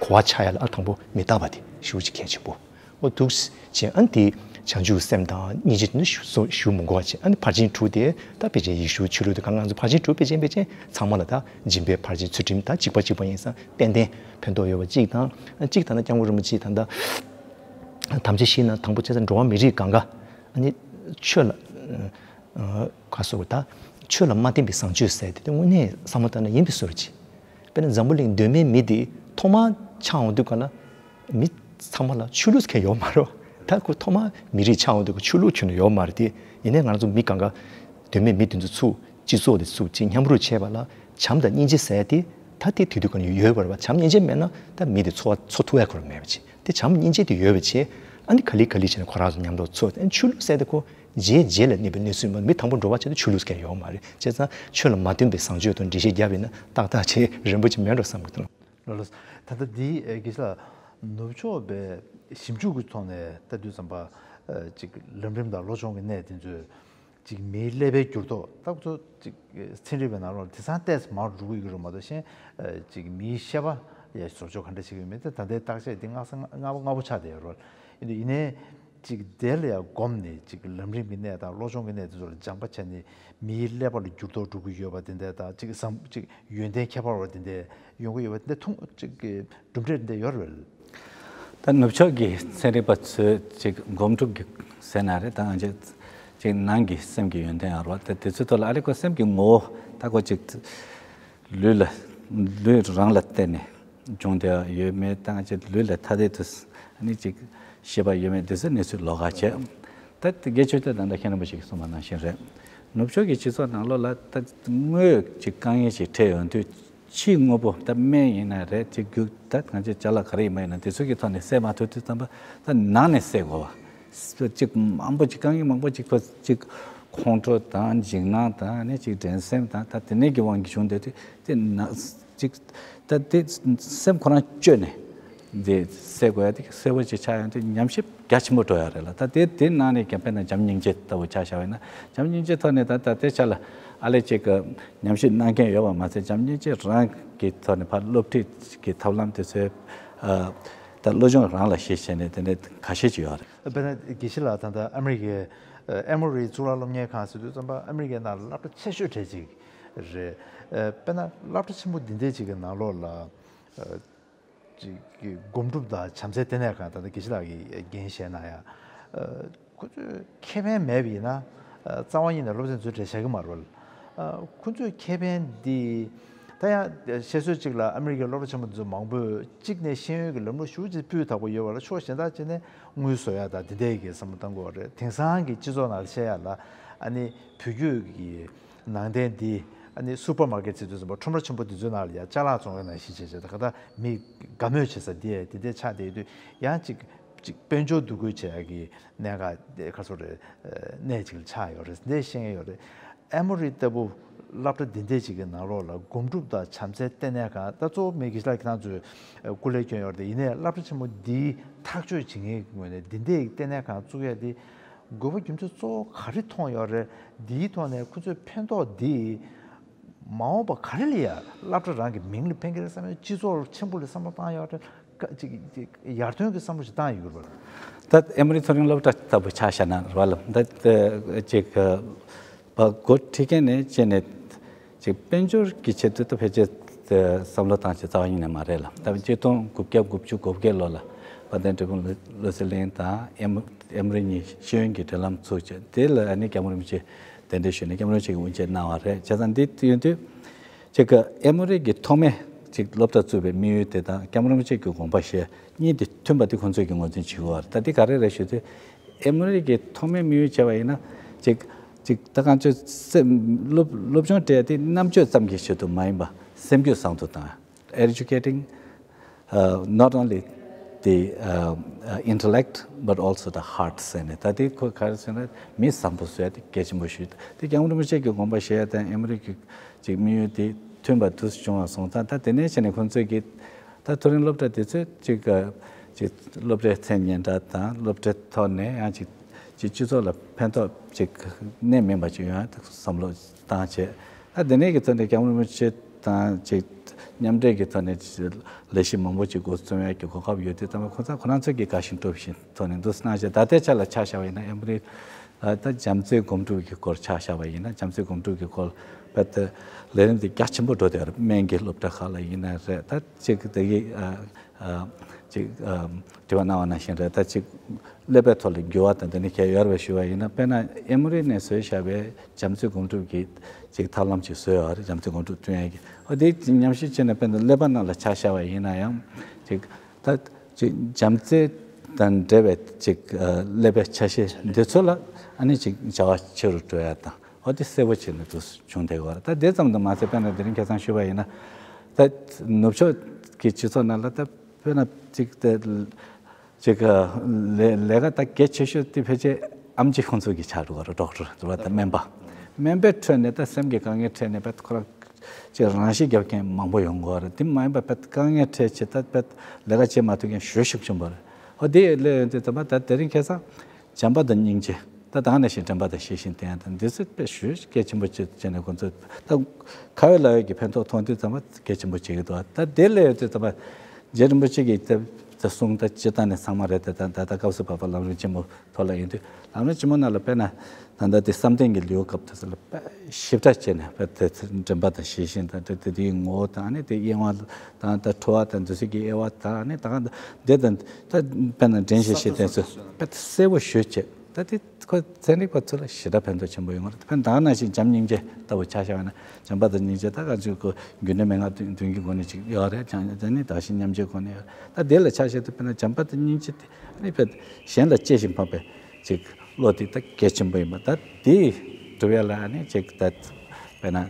གོ་བ་ཆགས་ཡ་ལ། ཨ་དང་པོ་མི་རྟག་པ་དེ་ཞེ་པོ་ཅིག་གལ་ཆེན་པོ། འོ་འདུག་སེ་བྱས། ཨ་ནི་དེ་བྱང་ཆུབ་སེམས་དང་སྙིང་རྗེ་དེ་ནི་ཞུ་ཞུ་མི་དགོས་པ་བྱས། ཨ་ནི་ཕར་ཕྱིན་དྲུག་དེ་ད་དཔེ་ཆའི་ཡིག་གཟུགས་ཆོས་ལུགས་དེ་ག་ང་ཚོ་ཕར་ཕྱིན་དྲུག་དཔེ་ཆ་ཡིན་པ་བྱས། ཚང་མ་ལ་ད་སྦྱིན་པའི་ཕར་ཕྱིན་ཚུལ་ཁྲིམས་ད་གཅིག་པ་གཅིག་པ་ཡིན་ཙང་ཏན་ཏན་ཕན་ཐོགས་ཡོད་པ་གཅིག་དང་། གཅིག་ད་ལྟ་༸སྐྱབས་མགོན་རིན་པོ་ཆེས་ད་ལྟ་དམ་བཅའ་བཞེས་ན། དང་པོ་བྱས་ཙང་འགྲོ་བ་མི་རིགས་གང་ག་ཨ་ནི་ཆོས་ལ་ཨ་ག་སོགས་ད་ཆོས་ལ་མ་བརྟེན་པའི་བཟང་སྤྱོད་ཟེར་དེ་དེ་དངོས་གནས་བསམ་བློ་བཏང་ན་ཡིན་པའི་བཟོ་འདྲ་ཅིག་དཔེར་ན་འཛམ་བུ་གླིང་གདོད་མའི་མི་དེ་ཐོག་མར་ཆགས་འོང་དུས་ག་ལ་མི་ཚང་མ་ལ་ཆོས་ལུགས་ཟེར་མཁན་ཡོད་མ་རེད། ད་ཁོ་ཐོག་མར་མི་རིགས་ཆགས་འོང་དུས་ཁོ་ཆོས་ལུགས་ཁྱོན་ནས་ཡོད་མ་རེད་དེ། ཡིན་ནའི་ང་རང་ཚོ་མི་གང་ག་གདོད་མའི་མི་དེ་ཚོ་ཚུགས། སྤྱི་ཚོགས་དེ་ཚུགས་བྱས་མཉམ་རུབ་བྱས་པ་ལ་བྱམས་དང་སྙིང་རྗེ་ཟེར་ཡ་དེ་ད་དེ་དུས་དུས་ག་ནས་ཡོད་པ་རེད་པ། བྱམས་སྙིང་རྗེ་མེད་ན་ད་མི་དེ་འཚོ་བ་འཚོ་ཐུབ་ཡ་ཁོ་རང་མེད་པ་བྱས། དེ་བྱམས་སྙིང་རྗེ་དེ་ཡོད་པ་བྱས། ཨ་ནི་ག་ལེ་ག་ལེ་བྱས་ནས་ཁོ་རང་ཚོ་མཉམ་དུ་འཚོ། ཨ་ནི་ཆོས་ལུགས་ཟེར་དེ་ཁོ་རྗེས་རྗེས་ལ་གནས་པའི་གནས་ཚུལ་མ། མི་དང་པོ་འགྲོ་བ་བྱས་ཏེ་ཆོས་ལུགས་ཟེར་མཁན་ཡོད་མ་རེད། བྱས་ཙང་ཆོས་ལ་མ་བརྟེན་པའི་བཟང་སྤྱོད་དང་འགྲེལ་བཤད་བརྒྱབ་ཡིན་ན་ཏག་ཏག་བྱས་རན་པོ་ཅིག་མེད་འགྲོ་བསམ་གྱི་འདུག་ལགས་ལགས། ད་ལྟ་འདི་ཨེ་དགེ་བཤེས་ལགས་ནུབ་ཕྱོགས་པའི་ཞིབ་འཇུག་གི་ཐོག་ནས་ལྟ་དུས་ཙམ་པ་ཨེ་ཅིག་ལམ་རིམ་དང་བློ་སྦྱོང་གི་གནས་དེ་ཚོས་ཅིག་མིའི་ཀླད་པའི་འགྱུར་ལྡོག་ད་ཁོ་ཚོ་ཅིག་ཚན་རིག་པའི་ནང་ལོགས་ལ་དེང་སང་ཏོག་ཙམ་མར་འགྲོ་གི་ཡོད་རེད་མ་གཏོགས། གཞན་ཨེ་ཅིག་མིའི་ཤེས་པ་ཡ་བཟོ་བཅོས་ག་འདྲ་བྱེད་ཀྱི་ཡོད་མེད་དེ་ད་ལྟའི་བརྟག་དཔྱད་དེ་སྔ་ས་སྔ་པོ་སྔ་པོ་ཆགས་བསྡད་ཡོད་རེད། ཡིན་དུས་ཡིན་ནའི། ཅིག་དེ་ལ་ཡང་བསྒོམས་ནས་ཅིག་ལམ་རིམ་གྱི་གནས་དང་བློ་སྦྱོང་གི་གནས་དེ་ཚོ་ལ་སྦྱངས་པ་བྱས་ནས་མིའི་ཀླད་པ་ལ་འགྱུར་ལྡོག་འགྲོ་གི་ཡོད་པ་དེ་འདྲ་དང་། ཅིག་བཟང་ཅིག་ཡོན་ཏན་ཁྱད་པར་བ་དེ་འདྲ་ཡོང་གི་ཡོད་པ་དེ་འདྲ་མཐོང་། ཅིག་གི་གྲུབ་འབྲས་དེ་འདྲ་ཡོད་རེད་པས། ད་ནུབ་ཕྱོགས་ཀྱི་ཚན་རིག་པ་ཚོས་ཅིག་སྒོམ་སྒྲུབ་ཀྱི་ཟེར་ན་རེད། ད་ང་ཚོས་ཅིག་ནང་གི་སེམས་ཀྱི་ཡོན་ཏན་ཡོད་རེད་པ། ད་དེ་ཚོའི་ཐོག་ལ་ཨ་ལེ་ཁོ་སེམས་ཀྱི་ངོ་བོ་ད་ཁོ་ཅིག་ལུས་ལ་ལུས་རང་ལ་བརྟེན་ནས་བྱུང་བསྡད་ཡོད་མེད། ད་ང་ཚོའི་ལུས་ལ་ཐ་དད་དུ་ཨ་ནི་ཅིག་ཤེས་པ་ཡོད་མེད་དེ་ཚོའི་གནས་ཚུལ་ལོགས་ཀ་བྱས། ད་དེ་དགེ་ཆོས་ཐོག་ད་ལྟ་མཁན་རིན་པོ་ཆེ་གིས་གསུངས་པ་ནང་བཞིན་རེད། ནུབ་ཕྱོགས་ཀྱི་སྤྱི་ཚོགས་ནང་ལོགས་ལ་ད་དངོས་ཀྱི་དཀའ་ངལ་ཞིག་འཕྲད་ཡོང་དུས་ཕྱིའི་དངོས་པོ་ད་སྨན་ཡིན་ན་རེད། ཅིག་རྒྱུ་ད་ང་ཚོའི་ཅ་ལག་ག་རེ་ཡིན་པ་ཡིན་ན་དེ་ཚོ་གི་ཐོག་ནས་སེལ་མ་ཐུབ་དུས་ཙམ་པ་ད་ནང་ནས་སེལ་དགོས་པ། ཅིག་མང་པོ་ཅིག་དཀའ་ངལ་མང་པོ་ཅིག་ཁོ་ཅིག་ཁོང་ཁྲོ་དང་འཇིགས་སྣང་དང་ནི་ཅིག་འགྲན་སེམས་དང་ད་དེ་ནས་ཀྱི་དབང་གིས་བྱུང་བསྡད་དུས་དེ་ན་ཅིག་ད་དེ་སེམས་ཁོ་རང་བཅོས་ནས་འདི་སེལ་དགོས་ཡ་དེ་གསལ་པོ་ཅིག་ཆགས་ཡོང་དུས་ཉམས་ཞིབ་རྒྱ་ཆེན་པོ་འགྲོ་ཡ་རེད་ལ། ད་དེ་དེ་ནང་ནས་ཀྱང་དཔེར་ན་བྱམས་སྙིང་རྗེ་ལྟ་བུ་ཆ་བཞག་པ་ཡིན་ན། བྱམས་སྙིང་རྗེ་ཐོག་ནས་ད་ད་དེ་ཆ་ལ་ཨ་ལེ་ཅིག་གི་ཉམས་ཞིབ་གནང་མཁན་ཡོད་པ་མ་ཟད། བྱམས་སྙིང་རྗེ་རང་གི་ཐོག་ནས་ཕར་སློབ་ཁྲིད་ཀྱི་ཐབས་ལམ་དེ་ཚོའི་ད་བློ་སྦྱོང་རང་ལ་གཞི་བྱས་ནས་དེ་འདྲའི་ཁ་ཤས་ཅིག་ཡོད་རེད། དཔེར་ན་དགེ་བཤེས་ལགས་ད་ལྟ་ཨ་མི་རི་ཀའི་ཨེ་མོ་རི་གཙུག་ལག་སློབ་གཉེར་ཁང་ཟེར་དུས་ཙམ་པ་ཨ་མི་རི་ཀའི་ནང་སློབ་གྲྭ་ཆེ་ཤོས་གྲས་ཅིག་རེད། ཨེ་དཔེར་ན་སློབ་གྲྭ་ཆེན་པོ་འདི་འདྲའི་ཅིག་གི་ནང་ལོགས་ལ་ཨེ་ཅིག་གི་སྒོམ་སྒྲུབ་དང་བྱམས་བརྩེའི་ལྟེ་གནས་ཁང་ད་ལྟ་དགེ་བཤེས་ལགས་ཀྱིས་འགན་བཞེས་གནང་ཡ། ཨེ་ཁོ་ཚོས་ཁེ་ཕན་མེད་པ་ཡིན་ན་ཨེ་རྩ་བ་ཉིད་ནས་སློབ་ཚན་ཚོའི་གྲས་བཞག་གི་མ་རེད། ཨེ་ཁོ་ཚོས་ཁེ་ཕན་འདི་ ད་ཡང་བཤད་སྲོལ་གཅིག་ལ་ཨ་མི་རི་ཀའི་སློབ་གྲྭ་ཆེན་མོ་འདི་ཚོ་མང་པོས་གཅིག་ནས་ཤེས་ཡོན་གྱི་ལམ་ལུགས་ཞེ་པོ་ཅིག་སྤུས་དག་པོ་ཡོད་པ་ལ་ཕྱོགས་གཞན་དག་ཅིག་ནས་དངུལ་བཟོ་ཡ་དང་འདི་འདྲའི་གི་བསམ་བློ་བཏང་དགོས་པ་རེད། དེང་སང་གི་སྤྱི་ཚོགས་ནང་བཤད་ཡ་ལ་ཨ་ནི་བོད་བརྒྱུད་ཀྱི་ནང་བསྟན་འདི་ཨ་ནི་སུ་པར་མར་ཀེཊ་ཟེར་དུས་ཙམ་པ་ཁྲོམ་ར་ཆེན་པོ་འདི་ཚོའི་ནང་ལ་ཡ་ཅ་ལག་བཙོང་ཡ་ནང་བཞིན་བྱས་བྱས་ད་ག་ད་མི་དགའ་མོས་བྱེད་ས་འདི་འདི་འདྲ་ཆགས་བསྡད་ཡོད་དུས་ཡང་གཅིག་གཅིག་དཔལ་འབྱོར་འདུ་འགོད་བྱེད་ཡ་གི་གནད་འགག་དེ་ག་ཚོད་རེད། གནད་ཅིག་ལ་ཆགས་ཡོད་རེད། འདི་ཤེས་ཀྱི་ཡོད་རེད། ཨེ་མོ་རི་ལྟ་བུ་སློབ་གྲྭ་འདི་འདྲས་ཅིག་གི་ནང་ལོགས་ལ་སྒོམ་སྒྲུབ་དང་བྱམས་བརྩེའི་ལྟེ་གནས་ཁང་ད་གཙོ་བོ་མི་དགེ་བཤེས་ལགས་ཁྱེད་རང་ཚོས་སྐུ་ལས་བསྐྱོན་ཡོད་རེད། ཡིན་ནའི་སློབ་གྲྭ་ཆེན་མོ་འདིའི་ཐག་གཅོད་བྱེད་མཁན་གྱི་ངོས་ནས་འདི་འདྲས་ལྟེ་གནས་ཁང་བཙུགས་ཡ་དེ་དགོས་པ་རྒྱུ་མཚན་གཙོ་བོ་ག་རེ་མཐོང་ཡོད་རེད། འདིའི་ཐོག་ནས་ཁོ་ཚོས་ཕན་ཐོགས་འདི་མ་འོངས་པ་ག་རེ་ལ་ཡ་སློབ་གྲྭ་རང་གི་མིང་ལ་ཕན་གྱི་རེད་བསམ་ཡ། སྤྱི་ཚོགས་ཆེན་པོ་ལ་བསམ་བློ་བཏང་ཡོད་རེད། ཀ་ཅིག་ཅིག་ཡར་ཐོན་གྱི་བསམ་བློ་ཞིག་བཏང་ཡོད་རེད་པ། ད་ཨེ་མོ་རི་མཐོ་རིམ་སློབ་གྲྭ་ལྟ་བུ་ཆ་བཞག་ན་རེད་བ་ལ། ད་ཅིག་བ་འགོ་ཁྲིད་མཁན་ནས་བྱས་ནས་ཅིག་དཔལ་འབྱོར་གྱི་ཆེད་དུ་ད་ཕལ་ཆེར་བསམ་བློ་བཏང་ཆེད་རྩ་བ་ཉིད་ནས་མ་རེད་ལ། ད་ཆིག་སྟོང་དགུ་བརྒྱ་དགུ་བཅུ་གོ་བརྒྱད་ལོ་ལ་དཔལ་ལྡན་འབྲས་སྤུངས་བློ་གསལ་གླིང་དང་ཨེ་མོ་ཨེ་མོ་རི་གཉིས་ཤེས་ཡོན་གྱི་འབྲེལ་ལམ་ཚུགས་བྱས། དེ་ལ་ཨ་ནི་སྐྱབས་མགོན་རིན་པོ་ཆེ་གདན་འདྲེན་ཞུས་ནས་སྐྱབས་མགོན་རིན་པོ་ཆེ་གིས་དབུ་འབྱེད་གནང་བ་རེད། བྱས་ཙང་འདི་ཡིན་དུས། གཅིག་གི་ཨེ་མོ་རི་གི་ཐོག་མའི་གཅིག་སློབ་གྲྭ་བཙུགས་པའི་དམིགས་ཡུལ་དེ་དང་སྐྱབས་མགོན་རིན་པོ་ཆེ་གི་དགོངས་པ་བཞེས་གཉིས་དེ་མཐུན་པ་དེ་ཁོང་ཚོས་ཀྱི་ངོས་འཛིན་བྱེད་དགོས་པ་རེད། ད་འདི་ག་རེ་རེད་ཞུ་དུས་ཨེ་མོ་རི་གི་ཐོག་མའི་དམིགས་ཡུལ་བྱས་པ་ཡིན་ན་གཅིག་གཅིག་ད་གང་ཅི་སེམས་སློབ་སློབ་སྦྱོང་སྤྲད་དེ་རྣམ་དཔྱོད་ཙམ་གྱི་ཆེད་དུ་མ་ཡིན་པ་སེམས་རྒྱུད་བཟང་དུ་བཏང་། Educating uh, not only the uh, uh, intellect but also the heart ཟེར་ནས། ད་དེ་ཁོ་ག་རེ་ཟེར་ན་མི་བཟང་པོ་བཟོ་ཡ་དེ་གལ་ཆེན་པོ་ཞིག་རེད། དེ་སྐྱབས་མགོན་རིན་པོ་ཆེ་གི་དགོངས་པ་བཞེས་ཡ་དང་ཨེ་མོ་རི་གི་ཅིག་དམིགས་ཡུལ་དེ་མཐུན་པ་དུ་བྱུང་བ་སོང་ཙང་། ད་དེ་ནས་བྱས་ནས་ཁོང་ཚོས་ཀྱི་ད་མཐོ་རིམ་སློབ་གྲྭ་དེ་ཚོས་ཅིག་ཅིག་སློབ་གྲྭའི་མཚན་སྙན་གྲགས་དང་སློབ་གྲྭའི་ཐོག་ནས་ཡང་ཅིག་ཅིག་སྤྱི་ཚོགས་ལ་ཕན་ཐོགས་ཅིག་གནད་སྨིན་པ་ཅིག་ཡོང་ཡ་བསམ་བློ་བཏང་བྱས། ད་དེ་ནས་ཀྱི་ཐོག་ནས་སྐྱབས་མགོན་རིན་པོ་ཆེ་དང་ཅིག་མཉམ་འབྲེལ་གྱི་ཐོག་ནས་ལས་གཞི་མང་པོ་ཅིག་འགོ་རྩོམ་ཡ་གི་གོ་སྐབས་ཡོད་དུས་ཙམ་པ་ཁོང་ཚང་ཁོ་རང་ཚོ་གི་དགའ་ཞེན་སྤྲོ་བཞིན་ཐོག་ནས་འདུག་སྣང་ཞེས། ད་ལྟའི་ཆ་ལ་ཆ་བཞག་པ་ཡིན་ན་ཨེ་མོ་རི་ད་བྱམས་བརྩེའི་སྒོམ་སྒྲུབ་ཀྱི་སྐོར་ཆ་བཞག་པ་ཡིན་ན་བྱམས་བརྩེའི་སྒོམ་སྒྲུབ་ཀྱི་སྐོར་བར་དུ་ལས་རིམ་དེ་རྒྱ་ཆེན་པོ་འགྲོ་བསྡད་ཡོད་རེད། སྨན་གྱི་སློབ་གྲྭ་ཁག་ལ་ཡིན་ན་རེད། ད་ཅིག་དེ་གི་ཅིག་དྲི་བ་གནང་བ་ནང་བཞིན་རེད། ད་ཅིག་ཀླད་པའི་ཐོག་ལ་འགྱུར་བ་དང་དེ་ནི་གལ་ཡོད་རེད་པས་ཞུ་བ་ཡིན་ན། དཔེར་ན་ཨེ་མོ་རི་ནས་བཟོས་བཞག་པའི་བྱམས་བརྩེའི་སྒོམ་སྒྲུབ་ཀྱི་ཅིག་ཐབས་ལམ་ཅིག་བཟོས་ཡོད་རེད། བྱམས་བརྩེའི་སྒོམ་སྒྲུབ་སྟོན་ཡས་ཀྱི། འོ་དེ་ཉམས་ཞིབ་བྱས་ནས་དཔེར་ན་ཀླད་པ་ནང་ལ་ཆ་བཞག་པ་ཡིན་ན་ཡང་ཅིག་ད་ཅིག་བྱམས་བརྩེ་དང་འབྲེལ་བའི་ཅིག་ཀླད་པའི་ཆ་ཤས་འདི་ཚོ་ལ་ཨ་ནི་ཅིག་བྱ་བ་ཆེ་རུ་འགྲོ་ཡ་དང་། འོ་དེ་གསལ་པོ་བྱས་ནས་འདུག་བྱུང་བསྡད་ཡོད་རེད། ད་དེ་ཙམ་དུ་མ་ཟད་དཔེར་ན་དེ་རིང་ཁ་སང་ཞུས་པ་ཡིན་ན་ད་ནུབ་ཕྱོགས་ཀྱི་སྤྱི་ཚོགས་ནང་ལ་ད་དཔེར་ན་ཅིག་དེ་ཅིག་ལས་ལས་ཀ་ད་གལ་ཆེ་ཤོས་དེ་ཕལ་ཆེར་ཨེམ་ཆི་ཁོང་ཚོ་གི་ཆགས་འགྲོ་གི་རེད། ཌོག་ཊར་རེད་བ། ད་སྨན་པ། སྨན་པའི་ཁྲོད་ནས་ད་སེམས་ཀྱི་དཀའ་ངལ་འཕྲད་ནས་བས་ཁོ་རང་ཅིག་རང་ཤི་རྒྱབ་མཁན་མང་པོ་ཡོང་གི་རེད། དེ་མ་ཡིན་པ་བས་དཀའ་ངལ་འཕྲད་ཆེ་ད་བས་ལས་ཀ་བྱེད་མ་ཐུབ་མཁན་ཞེ་པོ་ཞིག་བྱུང་བ་རེད། ཧོ་དེ་ལས་ཡོང་དུས་ད་བ་ད་དེ་རིང་ཁ་སང་བྱམས་པ་དང་སྙིང་རྗེ། ད་ད་ག་ནང་བཞིན་དྲན་པ་དང་ཤེས་བཞིན་ལྡན་ཡ་དང་འདི་ཚོ་དཔེ་ཞེ་པོ་གལ་ཆེན་པོ་བྱེད་བྱས་ནས་ཁོང་ཚོ་ད་ཁ་བའི་ལག་བའི་གི་ཕན་ཐོགས་མཐོང་དུས་ཙམ་པ་གལ་ཆེན་པོ་བྱེད་ཀྱི་འདུག་ད་དེ་ལས་ཡོད་དུས་ཙམ་པ་རྗེ་རིན་པོ་ཆེ་གིས་ད་ད་གསུང་ད་སྤྱིར་བཏང་ནས་ཚང་མ་རེད། ད་ད་ད་ད་སྐབས་སུ་བབ་པ་ལམ་རིམ་ཆེན་མོ་ཐོག་ལ་ཡིན་དུས་ལམ་རིམ་ཆེན་མོ་ནང་ལ་དཔེར་ན་ད་ད་དེ་བསམ་གཏན་གྱི་ལེའུ་སྐབས་དེ་ཚོ་ལ་དཔེ་ཞིབ་ཕྲ་བྱས་ནས་དཔེ་དེ་དྲན་པ་དང་ཤེས་བཞིན་དང་དེ་དེ་དེའི་ངོ་བོ་དང་ནི་དེ་གཡེང་བ་དང་ད་འཁྲུལ་བ་དང་འདུ་བྱེད་ཀྱི་དབྱེ་བ་དང་ནི་ད་ག་དེ་དང་ད་དཔེར་ན་འདྲེན་བྱེད་ཤེས་བསྟན་ཚོ་དཔེ་གསལ་པོ་ཞེ་པོ་བྱས། ད་དེ་ཁོ་ཚན་རིག་པ་ཚོ་ལ་ཞེ་དྲག་ཕན་ཐོགས་ཆེན་པོ་ཡོང་གི་རེད། དཔེར་ན་ད་ག་ནང་བཞིན་བྱམས་སྙིང་རྗེ་ལྟ་བུ་ཆ་བཞག་པ་ན་བྱམས་པ་དང་སྙིང་རྗེ་ད་ག་ཚོད་ཁོ་རྒྱུ་འབྲས་མན་ངག་བདུན་བདུན་གྱི་སྒོ་ནས་ཅིག་ཡོད་རེད། བྱམས་དང་ནི་དག་ཞིང་མཉམ་བརྗེའི་སྒོ་ནས་ཡོད་རེད། ད་དེ་ལ་ཆ་བཞག་དུས་དཔེར་ན་བྱམས་པ་དང་སྙིང་རྗེ་དེ་ནི་དཔེ་གཞན་ལ་གཅེས་ཤིང་ཕངས་པའི་ཅིག་བློ་དེ་ད་གལ་ཆེན་པོ་ཡིན་པ། ད་དེ་སྒྲུབ་ཡ་ལ་ནི་ཅིག་ད་དཔེར་ན་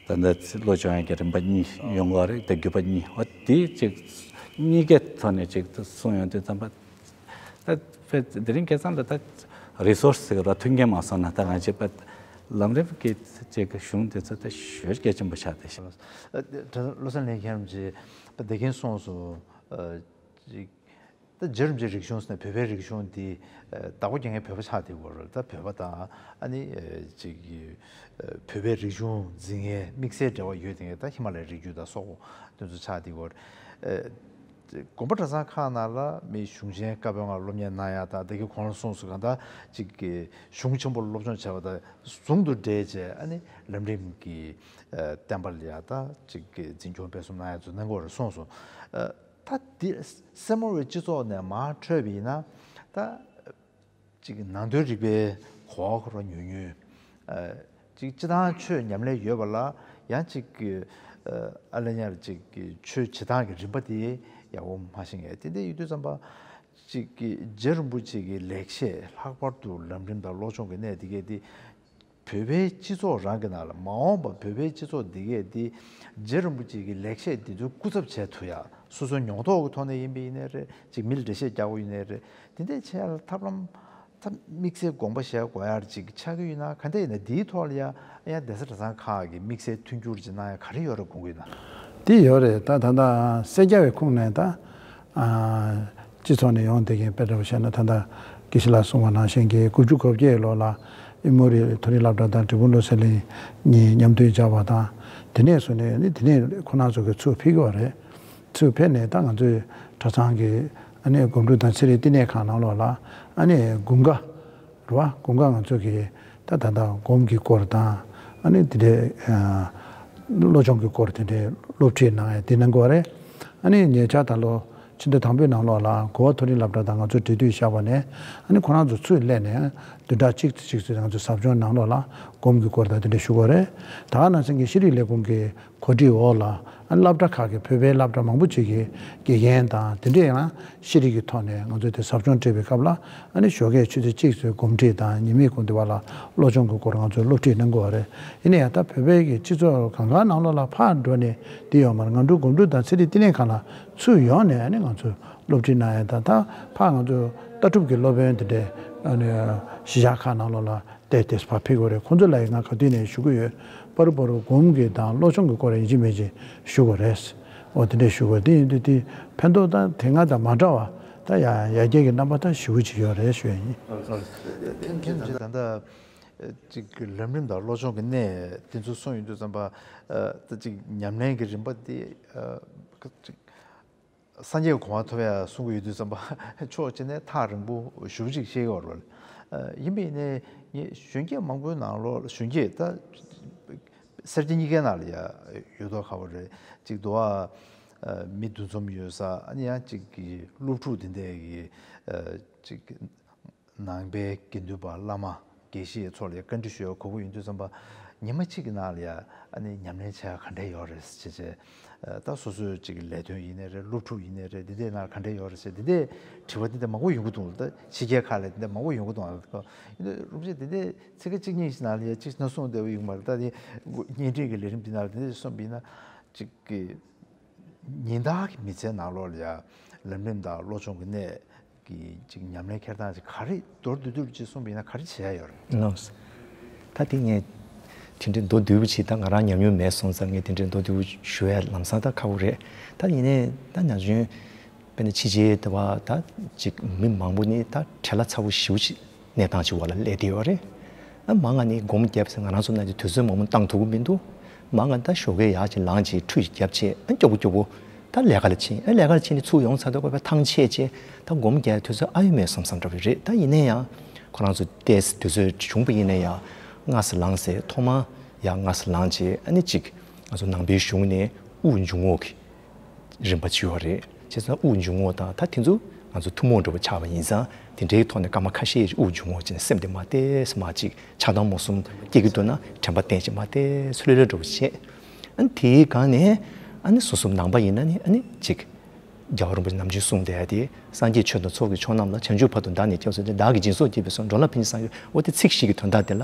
ད་ད་བློ་སྦྱོང་ཡ་གི་རིམ་པ་གཉིས་ཡོང་གི་རེད། ད་བརྒྱུད་པ་གཉིས། འོ་དེ་ཅིག་གཉིས་ཀའི་ཐོག་ནས་ཅིག་གསུངས་ཡོང་དུས་ཙམ་པ། ད་དཔེ་དེ་རིང་ཁ་སང་ལ་ད་རི་སོར་སི་ཟེར་བ་མཐུན་རྐྱེན་མ་སོང་ན་ད་ང་ཚོའི་དཔེ་ལམ་རིམ་གྱི་ཅིག་གཞུང་དེ་ཚོ་ད་ཞེ་པོ་གལ་ཆེན་པོ་ཆགས་བསྡད་ཤག་བློ་བཟང་ལྷན་རྒྱས་རྣམས་ཀྱིས་དཔེ་འདི་གིན་གསུངས་སོང་། ཅིག་ད་རྗེ་རིན་པོ་ཆེའི་རིག་གཞུང་ཟེར་ན་བོད་པའི་རིག་གཞུང་འདི་བདག་པོ་རྒྱག་མཁན་བོད་པ་ཆགས་བསྡད་ཡོད་རེད། ད་བོད་པ་དང་ཨ་ནི་ཅིག་བོད་པའི་རིག་གཞུང་འཛིན་མཁན་དམིགས་བསལ་འབྲེལ་བ་ཡོད་བསྡད་མཁན་ད་ཧི་མ་ལའི་རི་རྒྱུད་དང་སོགས་པོ་དེ་ཚོ་ཆགས་བསྡད་ཡོད་རེད། དགོན་པ་གྲྭ་ཚང་ཁག་ནང་ལ་མི་གཞུང་ཆེན་བཀའ་པོད་ལྔ་སློབ་གཉེར་གནང་ཡ་དང་། དེ་གའི་གོང་ལ་གསུངས་སོང་། གང་ལྟར་ཅིག་གི་གཞུང་ཆེན་པོ་སློབ་སྦྱོང་བྱས་པ་དང་ཟུང་དུ་འབྲེལ་བྱས་ཨ་ནི་ལམ་རིམ་གྱི་བསྟན་པ་ལ་ཡ་ད་ཅིག་གི་འཛིན་སྐྱོང་སྤེལ་གསུམ་གནང་ཡ་ཚོ་གནང་དགོས་རེད་གསུངས་སོང་། ད་འདི་སེར་མོ་བའི་སྤྱི་ཚོགས་ནས་མར་འཕྲོས་པ་ཡིན་ན་ད། ཅིག་ནང་དོན་རིག་པའི་གོ་བ་ཁོ་རང་ཉུང་ཉུང་། ཅིག་སྤྱི་བཏང་ཆོས་ཉམས་ལེན་ཡོད་པ་ལ་ཡང་ཅིག་ ཨ་ལེ་ཉར་ཅིག་གི་ཆོས་བྱེད་སྟངས་ཀྱི་རིམ་པ་དེ་ཡག་པོ་མ་ཤེས་མཁན་དེ་འདྲ་ཡོད་དུས་ཙམ་པ། ཅིག་གི་རྗེ་རིན་པོ་ཆེ་གི་ལེགས་བཤད། ལྷག་པར་དུ་ལམ་རིམ་དང་བློ་སྦྱོང་གི་གནད་དེ་གས་དེ་བོད་པའི་སྤྱི་ཚོགས་རང་གི་ནང་ལ། མ་འོངས་པ་བོད་པའི་སྤྱི་ཚོགས་འདི་གས་དེ་རྗེ་རིན་པོ་ཆེ་གི་ལེགས་བཤད་འདི་ཚོའི་སྐུ་ཚབ་བྱེད་ཐུབ་ཡ། སོ་སོའི་མྱོང་རྟོགས་ཀྱི་ཐོག་ནས་ཡིན་པ་ཡིན་ནའི་རེད། ཅིག་མི་ལ་འགྲེལ་བཤད་རྒྱག་དགོས་ཡིན་ནའི་རེད། དེ་འདྲས་བྱེད་ཡ་ལ་ཐབས་ལམ། ད་དམིགས་བསལ་དགོངས་པ་བཞེས་དགོས་ཡ་ཅིག་ཆགས་ཀྱི་ཡོད་ན། ག་འདྲ་ཡིན་ན་འདིའི་ཐོག་ལ་ཡ་ཡ་གདན་ས་གྲྭ་ཚང་ཁག་གིས་དམིགས་བསལ་མཐུན་འགྱུར་ཅིག་གནང་ཡ་ག་རེ་ཡོད་རེད་དགོངས་ཀྱི་ཡོད་ན། དེ་ཡོད་རེད། ད་ད་ལྟ་སེར་སྐྱ་བའི་ཁོངས་ནས་ད་ཨ་སྤྱི་ཚོགས་ནས་ཡོང་བསྡད་མཁན། དཔེ་འདྲ་བོ་བཤད་ན་ད་ལྟ་དགེ་བཤེས་ལགས་གསུངས་པ་ནང་བཞིན་གྱི་དགུ་བཅུ་གོ་བརྒྱད་ལོ་ལ་ཨེ་མོ་རི་མཐོ་རིམ་སློབ་གྲྭ་དང་འབྲས་སྤུངས་བློ་གསལ་གླིང་གཉིས་མཉམ་འདུས་བྱས་པ་དང་། དེ་ནས་བཟུང་ནས་ནི་དེ་ནས་ཁོ་རང་ཚོ་གི་ཚུར་ཕེབས་ཀྱི་ཡོད་རེད། ཚུར་ཕེབས་ནས་ད་ང་ཚོའི་གྲྭ་ཚང་གི་ཨ་ནི་སྒོམ་སྒྲུབ་དང་ཚེ་རིང་བསྟི་གནས་ཁང་ནང་ལོགས་ལ་ཨ་ནི་དགུན་ཁ་རེད་བ། དགུན་ཁ་ང་ཚོ་གི་ད་ད་ལྟ་སྒོམ་གྱི་སྐོར་དང་། ཨ་ནི་དེ་འདྲའི་ཨ་བློ་སྦྱོང་གི་སྐོར་དེ་འདྲའི་སློབ་ཁྲིད་གནང་ཡ་དེ་གནང་གི་ཡོད་རེད། ཨ་ནི་ཉེ་ཆར་ད་ལོ་ཕྱི་ཟླ་དང་པོའི་ནང་ལོགས་ལ་གོ་བ་མཐོ་རིམ་སློབ་གྲྭ་དང་ང་ཚོ་འབྲེལ་མཐུད་བཞག་པ་ནས། ཨ་ནི་ཁོ་རང་ཚོ་ཚུར་སླེབས་ནས་བདུན་ཕྲག་གཅིག་ཙམ་ཅིག་ཙམ་ང་ཚོ་ཟབ་སྦྱོང་ནང་ལོགས་ལ་སྒོམ་གྱི་སྐོར་དང་དེ་འདྲ་ཞུ་གི་ཡོད་རེད། ད་ག་ནང་བཞིན་གྱི་ཤེས་རིག་ལས་ཁུངས་ཀྱི་གོ་སྒྲིག་འོག་ལ་ཨ་སློབ་གྲྭ་ཁག་གི་བོད་པའི་སློབ་གྲྭ་མང་པོ་ཅིག་གི་དགེ་རྒན་དང་དེ་འདྲས་ཡང་ཤེས་རིག་གི་ཐོག་ནས་ང་ཚོས་དེ་ཟབ་སྦྱོང་སྤྲད་པའི་སྐབས་ལ། ཨ་ནི་ཞོགས་ཀས་ཆུ་ཚོད་གཅིག་ཙམ་གོམས་འདྲིས་དང་ཉི་མའི་གུང་དེ་བ་ལ་བློ་སྦྱོང་གི་སྐོར་ང་ཚོས་སློབ་ཁྲིད་གནང་གི་ཡོད་རེད། ཡིན་ན་ཡང་ད་བོད་པའི་གི་སྤྱི་ཚོགས་གང་ག་ནང་ལོགས་ལ་ཕར་འགྲོ་ནས་དེ་ཡོད་མ་རེད། ང་འགྲོ་སྒོམ་སྒྲུབ་དང་ཚེ་རིང་བསྟི་གནས་ཁང་ལ་ཚུར་ཡོང་ནས་ཨ་ནི་ང་ཚོས་སློབ་ཁྲིད་གནང་ཡ་དང་། ད་ཕར་ང་ཚོ་ལྟ་གྲུབ་ཀྱི་སློབ་དཔོན་དེ་འདྲས་ཨ་ནི་གཞིས་ཆགས་ཁག་ནང་ལོགས་ལ་བལྟས་ཏེ་ཕར་ཕེབས་དགོས་རེད། ཁོང་ཚོ་ལ་ཡང་ང་ག་དུས་ནས་ཞུ་གི་ཡོད། པ་རུ་པ་རུ་སྒོམ་གྱི་དང་བློ་སྦྱོང་གི་སྐོར་ཡིན་གཅིག་མིན་གཅིག་ཞུ་དགོས་རེད། འོ་དེ་འདྲས་ཞུ་དགོས། དེ་ཡིན་དུས་དེ་ཕན་ཐོགས་དང་དེ་སྔ་དང་མ་འདྲ་བ་ད་ཡ་ཡར་རྒྱས་ཀྱི་རྣམ་པ་ད་ཞེ་པོ་ཅིག་ཡོད་རེད་ཞུ་ཡ་ཡིན། ཐེངས་ཐེངས་ད་ལྟ་ཅིག་ལམ་རིམ་དང་བློ་སྦྱོང་གི་གནས་དེ་ཚོ་གསུངས་ཡོང་དུས་ཙམ་པ། ད་ཅིག་ཉམས་ལེན་གྱི་རིམ་པ་དེ་ཅིག་སངས་རྒྱས་གོ་འཕང་ཐོབ་ཡ་གསུང་གི་ཡོད་དུས་ཙམ་པ་ཕྱོགས་གཅིག་ནས་ཐག་རིང་པོ་ཞེ་པོ་ཅིག་བཤད་ཀྱི་ཡོད་རེད། ཡིན་པ་ཡིན་ནའི་ངས་གཞོན་སྐྱེས་མང་པོའི་ནང་ལོགས་ལ། གཞོན་སྐྱེས་ད་སེར་སྐྱ་གཉིས་ཀའི་ནང་ལ་ཡ་ཡོད་མདོག་ཁ་པོ་རེད། ཅིག་འདུག་ཨ། མི་འདུ་འཛོམས་ཡོད་ས། ཨ་ནི་ཡང་ཅིག་གི་སློབ་ཕྲུག་དེ་འདྲས་ཀྱི་ཅིག་ནང་པའི་དགེ་འདུན་པ་བླ་མ་དགེ་བཤེས་ཚོ་ལ་ཡ་བཀའ་འདྲི་ཞུ་ཡ་གོ་གི་ཡོང་དུས་ཙམ་པ། ཉི་མ་གཅིག་གི་ནང་ལ་ཡ་ཨ་ནི་ཉམས་ལེན་བྱ་ཡ་ག་འདྲས་ཡོད་རེད་ཟེར་བྱས། ད་སོ་སོའི་ཅིག་ལས་དོན་ཡིན་ནའི་རེད། སློབ་ཕྲུག་ཡིན་ནའི་རེད། འདི་འདྲའི་ནང་ག་འདྲས་ཡོད་རེད་ཟེར། འདི་འདྲའི་དྲི་བ་འདི་འདྲ་མང་པོ་ཡོང་གི་འདུག་ད་ཕྱི་རྒྱལ་ཁག་ལ་འདི་འདྲ་མང་པོ་ཡོང་གི་འདུག་ཨ། ཡིན་ན་རིན་པོ་ཆེ་འདི་འདྲའི་ཚིག་ཁ་གཅིག་གཉིས་ཤིག་ནང་ལ་ཡ་ཅིག་ན་གསུངས་བསྡད་པ་ཡོད་མ་རེད། ད་འདི་བརྙན་འཕྲིན་གྱི་ལས་རིམ་འདི་ནང་ལ་འདི་འདྲ་གསུངས་པ་ཡིན་ན། ཅིག་གི་ཉིན་ལྟར་གྱི་མི་ཚེའི་ནང་ལོགས་ལ་ཡ་ལམ་རིམ་དང་བློ་སྦྱོང་གི་གནས་ཀྱི་ཅིག་ཉམས་ལེན་འཁྱེར་སྟངས་ཅིག་ག་རེ་མདོར་བསྡུས་བསྡུས་ཅིག་གསུངས་པ་ཡིན་ན་ག་རེ་བྱེད་ཡ་ཡོད་རེད། ལགས། ད་དེ་ངས་དེ་འདྲའི་མདོར་བསྡུས་པ་ཅིག་ད་ང་རང་ཉམས་མྱོང་མེད་སོང་ཙང་ངས་དེ་འདྲའི་མདོར་བསྡུས་པ་ཞུ་ཡ་ལམ་སང་ད་ཁག་པོ་རེད། ད་ཡིན་ནའི་ད་ན་གཞོན་དཔེར་ན་ཕྱི་རྒྱལ་དུ་བ་ད་ཅིག་མི་མང་པོ་ནི་ད་བྲེལ་བ་ཚ་པོ་ཞེ་པོ་ཅིག་གནས་སྟངས་ཅིག་འོག་ལ་སླེབས་བསྡད་ཡོད་རེད། ཨ་མང་ང་ནི་སྒོམ་བརྒྱབ་ཟེར་ང་རང་ཚོ་ནང་གི་དུས་ཚོད་མང་པོ་བཏང་ཐུབ་ཀྱི་མི་འདུག་མང་ང་ད་ཞོགས་ཀས་ཡར་ཅིག་ལངས་ཅིག་ཁྲུས་ཅིག་བརྒྱབ་བྱས། ཨ་མགྱོགས་པོ་མགྱོགས་པོ་ད་ལས་ཀ་ལ་ཕྱིན། ཨ་ལས་ཀ་ལ་ཕྱིན་ནས་ཚུར་ཡོང་ཚར་དུས་ཁོ་པས་ཐང་ཆད་བྱས། ད་སྒོམ་རྒྱག་དུས་ཚོད་ཨ་ཡོད་མེད་བསམ་བསམ་འདྲ་བོ་རེད། ད་ཡིན་ན་ཡང་ཁོ་རང་ཚོ་ཏོག་ཙམ་དུས་ཚོད་བྱུང་པ་ཡིན་ན་ཡང་སྔ་ས་ལངས་ཟེར། ཐོག་མར་ཡར་སྔ་ས་ལངས་བྱས། ཨ་ནི་ཅིག་ང་ཚོ་ནང་པའི་གཞུང་ནས་དབུགས་འབྱུང་རྔུབ་ཀྱི་རིམ་པ་ཅིག་ཡོད་རེད། བྱས་ཙང་དབུགས་འབྱུང་རྔུབ་དང་ད་དེ་ཚོ་ང་ཚོ་ཐུན་མོང་འདྲ་བོ་ཆགས་པ་ཡིན་ཙང་། དེ་འདྲའི་ཐོག་ནས་སྐར་མ་ཁ་ཤས་དབུགས་འབྱུང་རྔུབ་བྱས་ནས་སེམས་དེ་མར་ཏོག་ཙམ་མར་ཅིག་ཆགས་སྡང་མུ་གསུམ་སྐྱེ་གི་འདུག་ན་དྲན་པ་བསྟེན་བྱས་མར་ཏོག་ཙམ་ལྷོད་ལྷོད་འདྲ་བོ་བྱས། ཨ་ནི་དེའི་སྒང་ནས་ཨ་ནི་སོ་སོ་ནང་པ་ཡིན་ན་ནི་ཨ་ནི་ཅིག་རྒྱལ་བ་རིན་པོ་ཆེ་ནམ་རྒྱུན་གསུངས་བསྡད་ཡ་དེ། སངས་རྒྱས་ཆོས་དང་ཚོགས་ཀྱི་མཆོག་རྣམས་ལ། བྱང་ཆུབ་བར་དུ་བདག་ནི་སྐྱབས་སུ་མཆི། བདག་གིས་སྦྱིན་སོགས་བགྱིས་པའི་ཚོགས། འགྲོ་ལ་ཕན་ཕྱིར་བསམ་ཡས་པ། འོ་དེ་ཚིག་བཞི་གི་དོན་དག་དེ་ལ་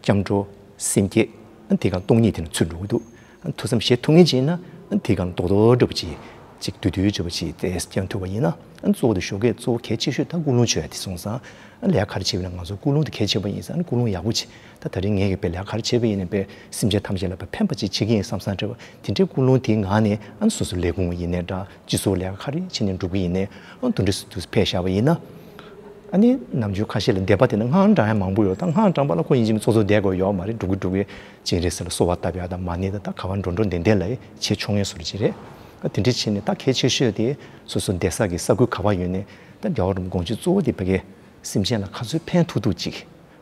སྐྱབས་འགྲོ་སེམས་བསྐྱེད། ཨ་དེ་གང་སྟོང་ཉིད་དེ་ནི་ཚུར་འགྲོ་གི་འདུག་ཨ་ཐུགས་བསམ་བཞེས་ཐུབ་ངེས་ཅིག་ཡིན་ན། ཨ་དེ་གང་རྡོག་རྡོག་འདྲ་པོ་ཅིག་ཅིག་བསྡུས་བསྡུས་འདྲ་པོ་ཅིག་དེ་སྐྱོན་ཐུབ་པ་ཡིན་ན། ཨ་གཙོ་བོ་དེ་ཞོགས་ཀས་གཙོ་བོ་གལ་ཆེ་ཤོས་ད་ཀུན་སློང་བཅོས་ཡ་དེ་སོང་ཙང་། ཨ་ལས་ཀ་ག་རེ་བྱེད་པ་ཡིན་ན་ང་ཚོ་ཀུན་སློང་དེ་གལ་ཆེ་བ་ཡིན་ཙང་། ཨ་ཀུན་སློང་ཡག་པོ་བྱེད། ད་ད་རིང་ངས་ཀྱི་དཔེ་ལས་ཀ་ག་རེ་བྱེད་པ་ཡིན་ནའི་དཔེ་སེམས་ཅན་ཐམས་ཅད་ལ་དཔེ་ཕན་པ་ཅིག་བྱེད་ཀྱི་ཡིན་བསམ་བསམ་འདྲ་པོ་དེ་འདྲའི་ཀུན་སློང་དེའི་ངང་ནས། ཨ་སོ་སོ་ལས་ཁུངས་ཡིན་ནའི་འདྲ། སྤྱི་ཚོགས་ལས་ཀ་ག་རེ་བྱེད་ནའི་འགྲུབ་ཀྱི་ཡིན་ནའི། ཨ་དེ་འདྲ་སུ་དུ་ཕེབས་བཞག་པ་ཡིན་ན། ཨ་ནི་ནམ་རྒྱུན་ཁ་ཤས་ལ་འདས་པ་དེ་ནི་སྔགས་བགྲང་ཡ་མང་པོ་ཡོད། ད་སྔགས་བགྲང་པ་ལ་ཁོ་ཡིན་གཅིག་མིན་གཅིག་ཚོགས་གཙོ་བསྡད་དགོས་ཡོད་མ་རེད། འགྲོ་གི་འགྲོ་གི་བྱས་རེད་ཟེར་ལ་གསོལ་བ་བཏབ་ཡ་དང་མ་ཎི་དང་། ད་ག་བ་འགྲོ་འགྲོ་འདོན་འདོན་ལ་བྱེད་ཆོག་ངེས་སུ་ཅིག་རེད། ཨ་དེ་འདྲ་བྱས་ནས་ད་གལ་ཆེ་ཤོས་དེ་སོ་སོ་བསྡད་ས་གི་ས་ཁུལ་ག་བ་ཡོད་ནའི། ད་རྒྱལ་བ་རིན་པོ་དགོངས་གཅིག་གཙོ་བོ་དེ་ཕ་གིའི་སེམས་ཅན་ལ་ག་ཚོད་ཕན་ཐོགས་ཐུབ་ཅིག་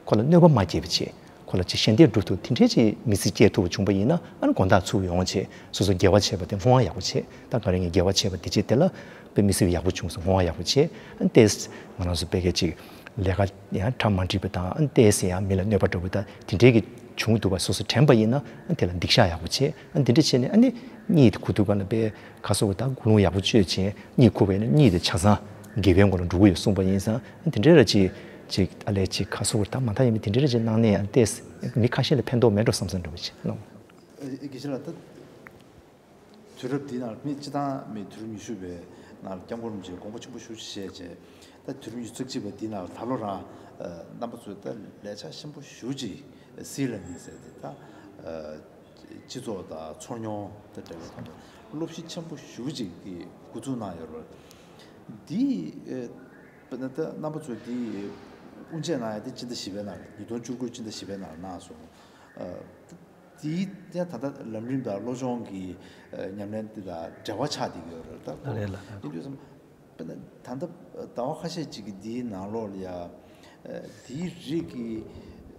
ཁོ་ལ་གནོད་པ་མ་སྐྱེལ་བ་བྱེད། ཁོ་ལ་ཅིག་ཞལ་འདེབས་སྒྲུབ་ཐུབ། དེ་འདྲའི་ཅིག་མི་ཚེ་སྐྱེལ་ཐུབ་པ་བྱུང་པ་ཡིན་ན། ཨ་ནི་དགོང་དག་ཚུར་ཡོང་བྱས་སོ་སོ་དགེ་བ་བྱས་པ་དེ་བསྔོ་བ་ཡག་པོ་བྱས། ད་ག་རེ་ངས་དགེ་བ་བྱས་པ་དེ་བྱས་དེ་ལ་དཔེ་མི་སྲིད་པའི་ཡག་པོ་བྱུང་སོང་། བསྔོ་བ་ཡག་པོ་བྱས། ཨ་ནི་ཏོག་ཙམ་ང་རང་ཚོ་དཔེ་སྐད་ཅིག་ལས་ཀ་ཡང་གྲ་མ་འགྲིག་པ་དང་། ཨ་ནི་ཏོག་ཙམ་ཡང་མི་ལ་གནོད་པ་འགྲོ་བ་དང་། དེ་འདྲའི་གི་ བྱུང་འདུག་པ་སོ་སོ་དྲན་པ་ཡིན་ན། ཨ་དེ་ལ་འདེགས་ཤག་ཡག་པོ་བྱས། ཨ་འདི་འདྲ་བྱས་ནས་ཨ་ནི་གཉིད་དེ་ཁུག་ཐུབ་པ་ན་དཔེ་ཁ་སོ་བ་དང་ཀུན་སློང་ཡག་པོ་སྤྱོད་བྱས་གཉིད་ཁུག་པ་ཡིན་ན་གཉིད་དེ་ཆ་ཚང་དགེ་བའི་སྒོ་ལ་འགྲོ་གི་ཡོད་གསུངས་པ་ཡིན་ཙང་། ཨ་དེ་འདྲ་ར་ཅིག་ཅིག་ཨ་ལས་ཅིག་ཁ་སོ་བ་དང་མ་མཐའ་ཡས་མི་དེ་འདྲ་ར་ཅིག་གནང་ནས། ཨ་ཏེས་མི་ཁ་ཤས་ལ་ཕན་ཐོགས་མེད་འགྲོ་བསམ་བསམ་འདྲ་བོ་ཅིག་གནང་། དགེ་བཤེས་ལགས། ད་དུས་རབས་འདི་ནང་མི་སྤྱི་བཏང་མི་དུས་རབས་ཉི་ཤུ་པའི་ནང་སྐྱབས་མགོན་རིན་པོ་ཆེས་དགོངས་པ་ཆེན་པོ་ཞེ་པོ་ཅིག་བཞེས་བྱས། ད་དུས་རབས་ཉི་ཤུ་རྩ་གཅིག་པ་འདི་ནང་ད་ལོ་རང་རྣམ་པ་ཚོས་ད་ལས་འཆར་ཆེན་པོ་ཞེ་པོ་ཅིག་སྲིད་ལ་མི་ཟེར་ཏེ། ད་སྤྱི་ཚོགས་དང་ཚོར་མྱོང་དང་འབྲེལ་བའི་ཐོག་ནས་སློབ་གཞི་ཆེན་པོ་ཞེ་པོ་ཅིག་གི་འགོ་འཛུགས་གནང་ཡོད་རེད། འདི་དཔེར་ན་ད་རྣམ་པ་ཚོས་འདི་དབུ་འབྱེད་གནང་ཡ་དེ་སྤྱི་ཟླ་བཞི་པའི་ནང་རེད། ཉིས་སྟོང་བཅུ་དགུ་སྤྱི་ཟླ་བཞི་པའི་ནང་གནང་སོང་། དེའི་ཐད་ད་ལྟ་ལམ་རིམ་དང་སློབ་སྦྱོང་གི་ཉམས་ལེན་དེ་དང་འབྲེལ་བ་ཆགས་བསྡད་ཀྱི་ཡོད་རེད། ད་ལགས་རེད་ལགས། ཡིན་དུས་ཙམ་པ་ད་ལྟ་ཟླ་བ་ཁ་ཤས་ཅིག་གི་འདིའི་ནང་ལོགས་ལ་ཡ། དེའི་རིགས་ཀྱི་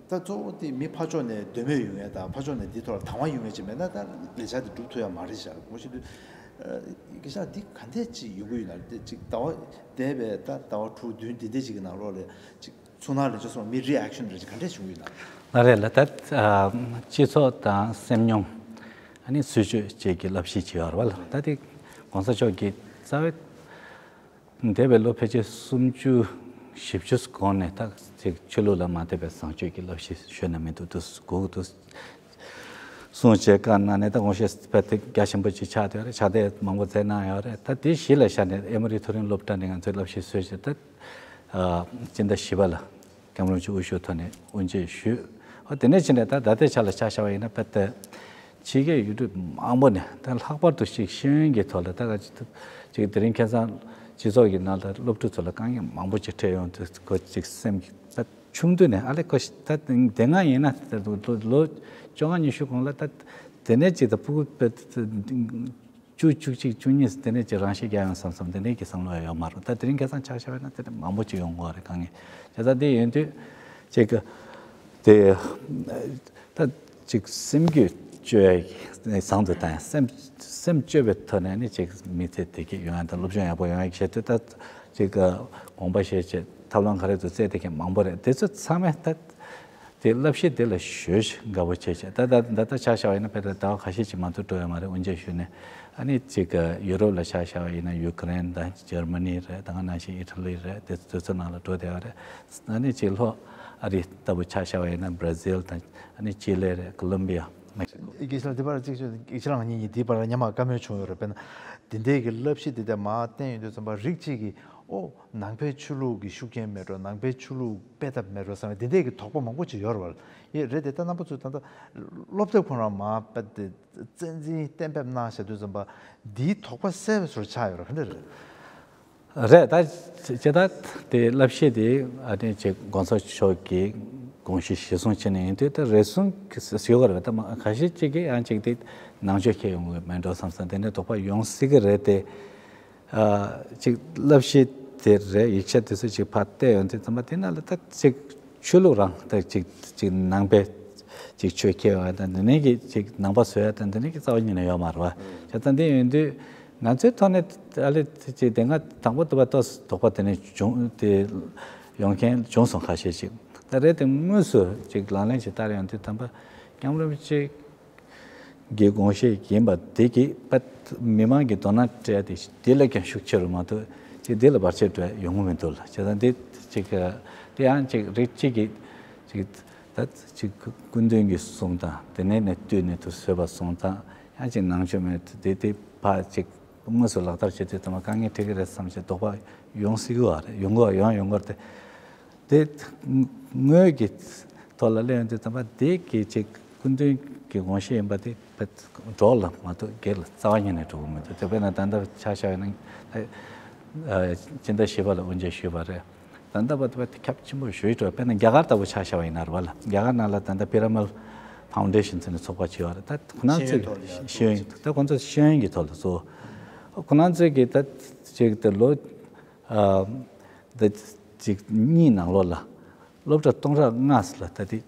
ད་གཙོ་བོ་དེ་མི་ཕར་ཕྱོགས་ནས་འདོད་མོས་ཡོང་ཡ་དང་ཕར་ཕྱོགས་ནས་འདི་ཐོག་ལ་དང་བ་ཡོང་ཡ་ཅིག་མེད་ན་ད་ལས་འཆར་དེ་འགྲུབ་ཐུབ་ཡ་མ་རེད་ཤག་ངོ་ཤེས་དུས། དགེ་བཤེས་འདི་ག་འདྲས་ཅིག་ཡོང་གི་ཡོད་ན། དེ་ཅིག་ཟླ་བ་འདས་པའི་ད་ཟླ་བ་དྲུག་བདུན་འདི་འདྲས་ཅིག་གི་ནང་ལོགས་ལ་ཅིག་ཚུར་སྣང་ལ་ཅིག་སོང་མི་རི་ཨེག་ཤན་རེ་ཅིག་ག་འདྲས་བྱུང་ཡོད་ན། ལགས་རེད་ལགས། ད་ཨ་སྤྱི་ཚོགས་དང་སེམས་མྱོང་། ཨ་ནི་སྲིད་བྱུས་བཅས་ཀྱི་བསླབ་གཞི་ཅིག་ཡོད་རེད་པ་ལགས། ད་དེ་གོང་ས་མཆོག་གིས་རྩ་བའི་འདས་པའི་ལོ་ཕལ་ཆེར་སུམ་ཅུ་བཞི་བཅུ་གོང་ནས་ད་ཅིག་ཆོས་ལུགས་ལ་མ་དད་པའི་བཟང་སྤྱོད་ཀྱི་བསླབ་གཞི་ཞུས་ན་མི་འདུག་འདུག་གོ་གི་འདུག་གསུངས་བྱས་བཀའ་གནང་ནས། ད་དགོངས་བཞེས་དཔེ་དེ་རྒྱ་ཆེན་པོ་ཅིག་ཆགས་བསྡད་ཡོད་རེད། ཕྱག་དེབ་མང་པོ་མཛད་གནང་ཡོད་རེད། ད་དེ་གཞི་ལ་བཞག་ནས་ཨེ་མོ་རི་མཐོ་རིམ་སློབ་གྲྭ་ནས་ང་ཚོས་བསླབ་གཞི་བཟོས་བྱས། ད་ཨ་སྤྱི་ཟླ་བཞི་པ་ལ་སྐྱབས་མགོན་རིན་པོ་ཆེ་དབུ་བཞུགས་ཐོག་ནས་དབུ་འབྱེད་ཞུས། ཨ་དེ་ནས་ཕྱིན་ནས་ད་ད་ལྟའི་ཆ་ལ་ཆ་བཞག་པ་ཡིན་ན། དཔེ་ད་ཕྱི་རྒྱལ་ཡུལ་གྲུ་མང་པོ་ནས། ད་ལྷག་པར་དུ་ཅིག་ཤེས་ཡོན་གྱི་ཐོག་ལ་ད་ག་ཅིག་དེ་རིང་ཁ་སང་སྤྱི་ཚོགས་ཀྱི་ནང་ལ་སློབ་ཕྲུག་ཚོ་ལ་དཀའ་ངལ་མང་པོ་ཅིག་འཕྲད་ཡོང་དུས། ཁོ་ཅིག་སེམས་ཀྱི་ད་ཆུང་དུས་ནས། ཨ་ལས་ཁོ་ད་དེ་སྔ་ཡིན་ན་ད་ལོ་ལོ་བཅོ་ལྔ་ཉི་ཤུ་གོང་ལ་ད་དེ་ནས་ཅིག་ད་ཕྲུ་གུ་དཔེ་བཅུ་བཅུ་གཅིག་བཅུ་གཉིས་དེ་ནས་ཅིག་རང་ཤེས་རྒྱག་ཡོང་བསམ་བསམ་དེ་འདྲའི་གི་བསམ་བློ་ཡང་ཡོད་མ་རེད། ད་དེ་རིང་ཁ་སང་ཆ་བཞག་པ་ཡིན་ན་དེ་འདྲ་མང་པོ་ཅིག་ཡོང་གི་ཡོད་རེད། དཀའ་ངལ་བྱས་ཙང་། དེ་ཡིན་དུས་ཅིག་གི་དེ་ད་ཅིག་སེམས་རྒྱུད་བཅོས་ཡ་གི་བཟང་དུ་བཏང་ཡ། སེམས་སེམས་བཅོས་པའི་ཐོག་ནས་ནི་ཅིག་མི་ཚེ་བདེ་སྐྱིད་ཡོང་ཡ་དང་སློབ་སྦྱོང་ཡག་པོ་ཡོང་ཡ་གི་ཆེད་དུ། ད་ཅིག་གི་དགོངས་པ་བཞེས་བྱས་ཐབས་ལམ་ག་རེ་འདུག་བཙལ་བསྡད་མཁན་མང་པོ་རེད། དེ་ཚོ་ཚང་མས་ད་དེ་བསླབ་གཞི་དེ་ལ་གཞོལ་དགའ་པོ་བྱས་བྱས། ད་ད་ད་ལྟ་ཆ་བཞག་པ་ཡིན་ན་དཔེ་ད་ཟླ་བ་ཁ་ཤས་ཅིག་མ་གཏོགས་འགྲོ་ཡོད་མ་རེད། དབུ་འབྱེད་ཞུས་ནས། ཨ་ནི་ཅིག་གི་ཡུ་རོབ་ལ་ཆ་བཞག་པ་ཡིན་ན་ཡུ་ཀེ་རེན་དང་འཇར་མ་ནི་རེད། ད་ག་ནང་བཞིན་ཨི་ཊ་ལི་རེད། དེ་དེ་ཚོ་ནང་ལ་འགྲོ་བསྡད་པ་རེད། ཨ་ནི་ཅིག་ལྷོ་ཨ་རི་ལྟ་བུ་ཆ་བཞག་པ་ཡིན་ན་བྷ་ར་ཟིལ་དང་། ཨ་ནི་ཅི་ལི་རེད། ཀོ་ལོམ་བི་ཡ། མེག་སི་ཀོ། དགེ་བཤེས་ལགས། འདི་པར་གཅིག་ཆོས་དགེ་བཤེས་ལགས་ངེད་གཉིས་འདི་པར་མཉམ་པར་བཀའ་མོལ་བྱུང་ཡོད་རེད། དཔེར་ན་འདི་འདྲའི་གི་བསླབ་གཞི་འདི་འདྲ་མར་བསྟན་ཡོང་དུས་ཙམ་པ་རིགས་གཅིག་གིས་ཨོ་ནང་པའི་ཆོས་ལུགས་ཀྱི་ཤུགས་རྐྱེན་མེད་འགྲོ། ནང་པའི་ཆོས་ལུགས་སྤེལ་ཐབས་མེད་འགྲོ་བསམ་པའི་འདི་འདྲའི་གི་དོགས་པ་མང་པོ་ཅིག་ཡོད་རེད་པ། ཡེ་རེད་དེ། ད་རྣམ་པ་ཚོས་ད་ལྟ་སློབ་དེབ་ཁོ་རང་མར་དཔེ་དེ་བཙན་འཛིན་གཏན་འབེབས་གནང་བྱས་དུས་ཙམ་པ་འདིའི་དོགས་པ་སེལ་བའི་བཟོ་འདྲ་ཆགས་ཡོད་རེད། ག་འདྲ་རེད། རེད། ད་ཇི་ལྟར་དེ་བསླབ་གཞི་དེ་ཨ་ནི་ཅིག་གོང་ས་མཆོག་གིས་དགོངས་གཞི་གཞིར་བཟུང་བྱས་ནས་ཡིན་དུས། ད་རེ་ཟུང་གི་ཟེར་དགོས་རེད། ད་མ་ཁ་ཤས་ཅིག་གིས་ཡང་ཅིག་དེ་ནང་ཆོས་ཁྱེར་ཡོང་གི་མེད་འགྲོ་བསམ་བསམ་དེ་འདྲའི་དོགས་པ་ཡོང་སྲིད་ཀྱི་རེད་དེ། ཨ་ཅིག་བསླབ་གཞི་དེ་རེད། ཡིག་ཆ་དེ་ཚོ་ཅིག་ཕར་བལྟས་ཡོང་དུས་ཙམ་པ་དེ་ནང་ལ་ད་ཅིག་ཆོས་ལུགས་རང་ད་ཅིག་ཅིག་ནང་པའི་ཅིག་ཆོས་ཁྱེར་བ་དང་། འདི་ནས་ཀྱི་ཅིག་ནང་པ་བཟོ་ཡ་དང་། འདི་ནས་ཀྱི་རྩ་བ་ཉིད་ནས་ཡོད་མ་རེད་པ། བྱས་ཙང་འདི་ཡིན་དུས་ང་ཚོའི་ཐོག་ནས་ཨ་ལས་ཅིག་དེ་སྔ་དང་པོ་དུ་བ་ཏོག་ཙམ་དོགས་པ་དེ་ནས་བྱུང་དེ་ཡོང་མཁན་བྱུང་སོང་། ཁ་ཤས་ཅིག་ད་རེད་དེ། དངོས་སུ་ཅིག་ལག་ལེན་ཅིག་བསྟར་ཡོང་དུས་ཙམ་པ་སྐྱབས་མགོན་རིན་པོ་ཆེ་གི་དགོངས་བཞེད་ཡིན་པ་དེ་གིས་པ་མི་མང་གི་དོ་སྣང་སྤྲད་དེ་དེ་ལས་ཀྱང་ཤུགས་ཆེ་རུ་མ་གཏོགས་ཅིག་དེ་ལ་བར་ཆད་འགྲོ་ཡ་ཡོང་གི་མི་འདུག་ལ། བྱས་ཙང་དེ་ཅིག་དེ་ཡང་ཅིག་རིགས་གཅིག་གིས་ཅིག་ད་ཅིག་སྐུ་མདུན་གྱི་གསུང་དང་དེ་ནས་ནས་བཏུས་ནས་དུ་བཟོས་པ་སོང་ཙང་། ཡང་ཅིག་ནང་ཆོས་མེད་དེ་དེ་ཕར་ཅིག་དངོས་སུ་ལག་བསྟར་བྱེད་དུས་ཙམ་པ་དཀའ་ངལ་འཕྲད་ཀྱི་རེད་བསམ་བྱས་དོགས་པ་ཡོང་སྲིད་ཀྱི་ཡོད་རེད། ཡོང་གི་ཡོང་ཡོང་གི་རེད་དེ། དེ་དངོས་ཀྱི་ཐོག་ལ་གླེང་དུས་ཙམ་པ་དེ་གི་ཅིག་སྐུ་མདུན་གྱི་དགོངས་བཞེད་ཡིན་པ་དེ་གྲོགས་ལ་མ་གཏོགས་སྒེར་ལ་རྩ་བ་ཉིད་ནས་གྲོགས་པོ་མི་འདུག་དེ་དཔེར་ན་ད་ལྟ་ཆ་བཞག་པ་ཡིན་ན། ཨ་སྤྱི་ཟླ་བཞི་པ་ལ་དབུ་འབྱེད་ཞུས་པ་རེད། ད་ལྟ་བར་དུ་བ་དེ་ཁྱབ་ཆེན་པོ་ཞུ་ཡི་འགྲོ། དཔེར་ན་རྒྱ་གར་ལྟ་བུ་ཆ་བཞག་པ་ཡིན་ན་རེད་པ་ལ། རྒྱ་གར་ནང་ལ་ད་ལྟ་པི་ར་མལ་ཕའུན་ཌེ་ཤན་ཟེར་ནས་ཚོགས་པ་ཅིག་ཡོད་རེད། ད་ཁོ་རང་ཚོས་ཤེས་ཡོན་ཐོག་ལ་ཡང་ཤེས་ཡོན་ད་ཁོང་ཚོ་ཤེས་ཡོན་གྱི་ཐོག་ལ་གཙོ་བོ། ཁོ་རང་ཚོས་ཀྱིས་ད་ཅིག་ད་ལོ་ཨ་ད་ཅིག་གཉིས་ནང་ལོགས་ལ་སློབ་གྲྭ་སྟོང་ཕྲག་ལྔ་ལ་ད་དེ་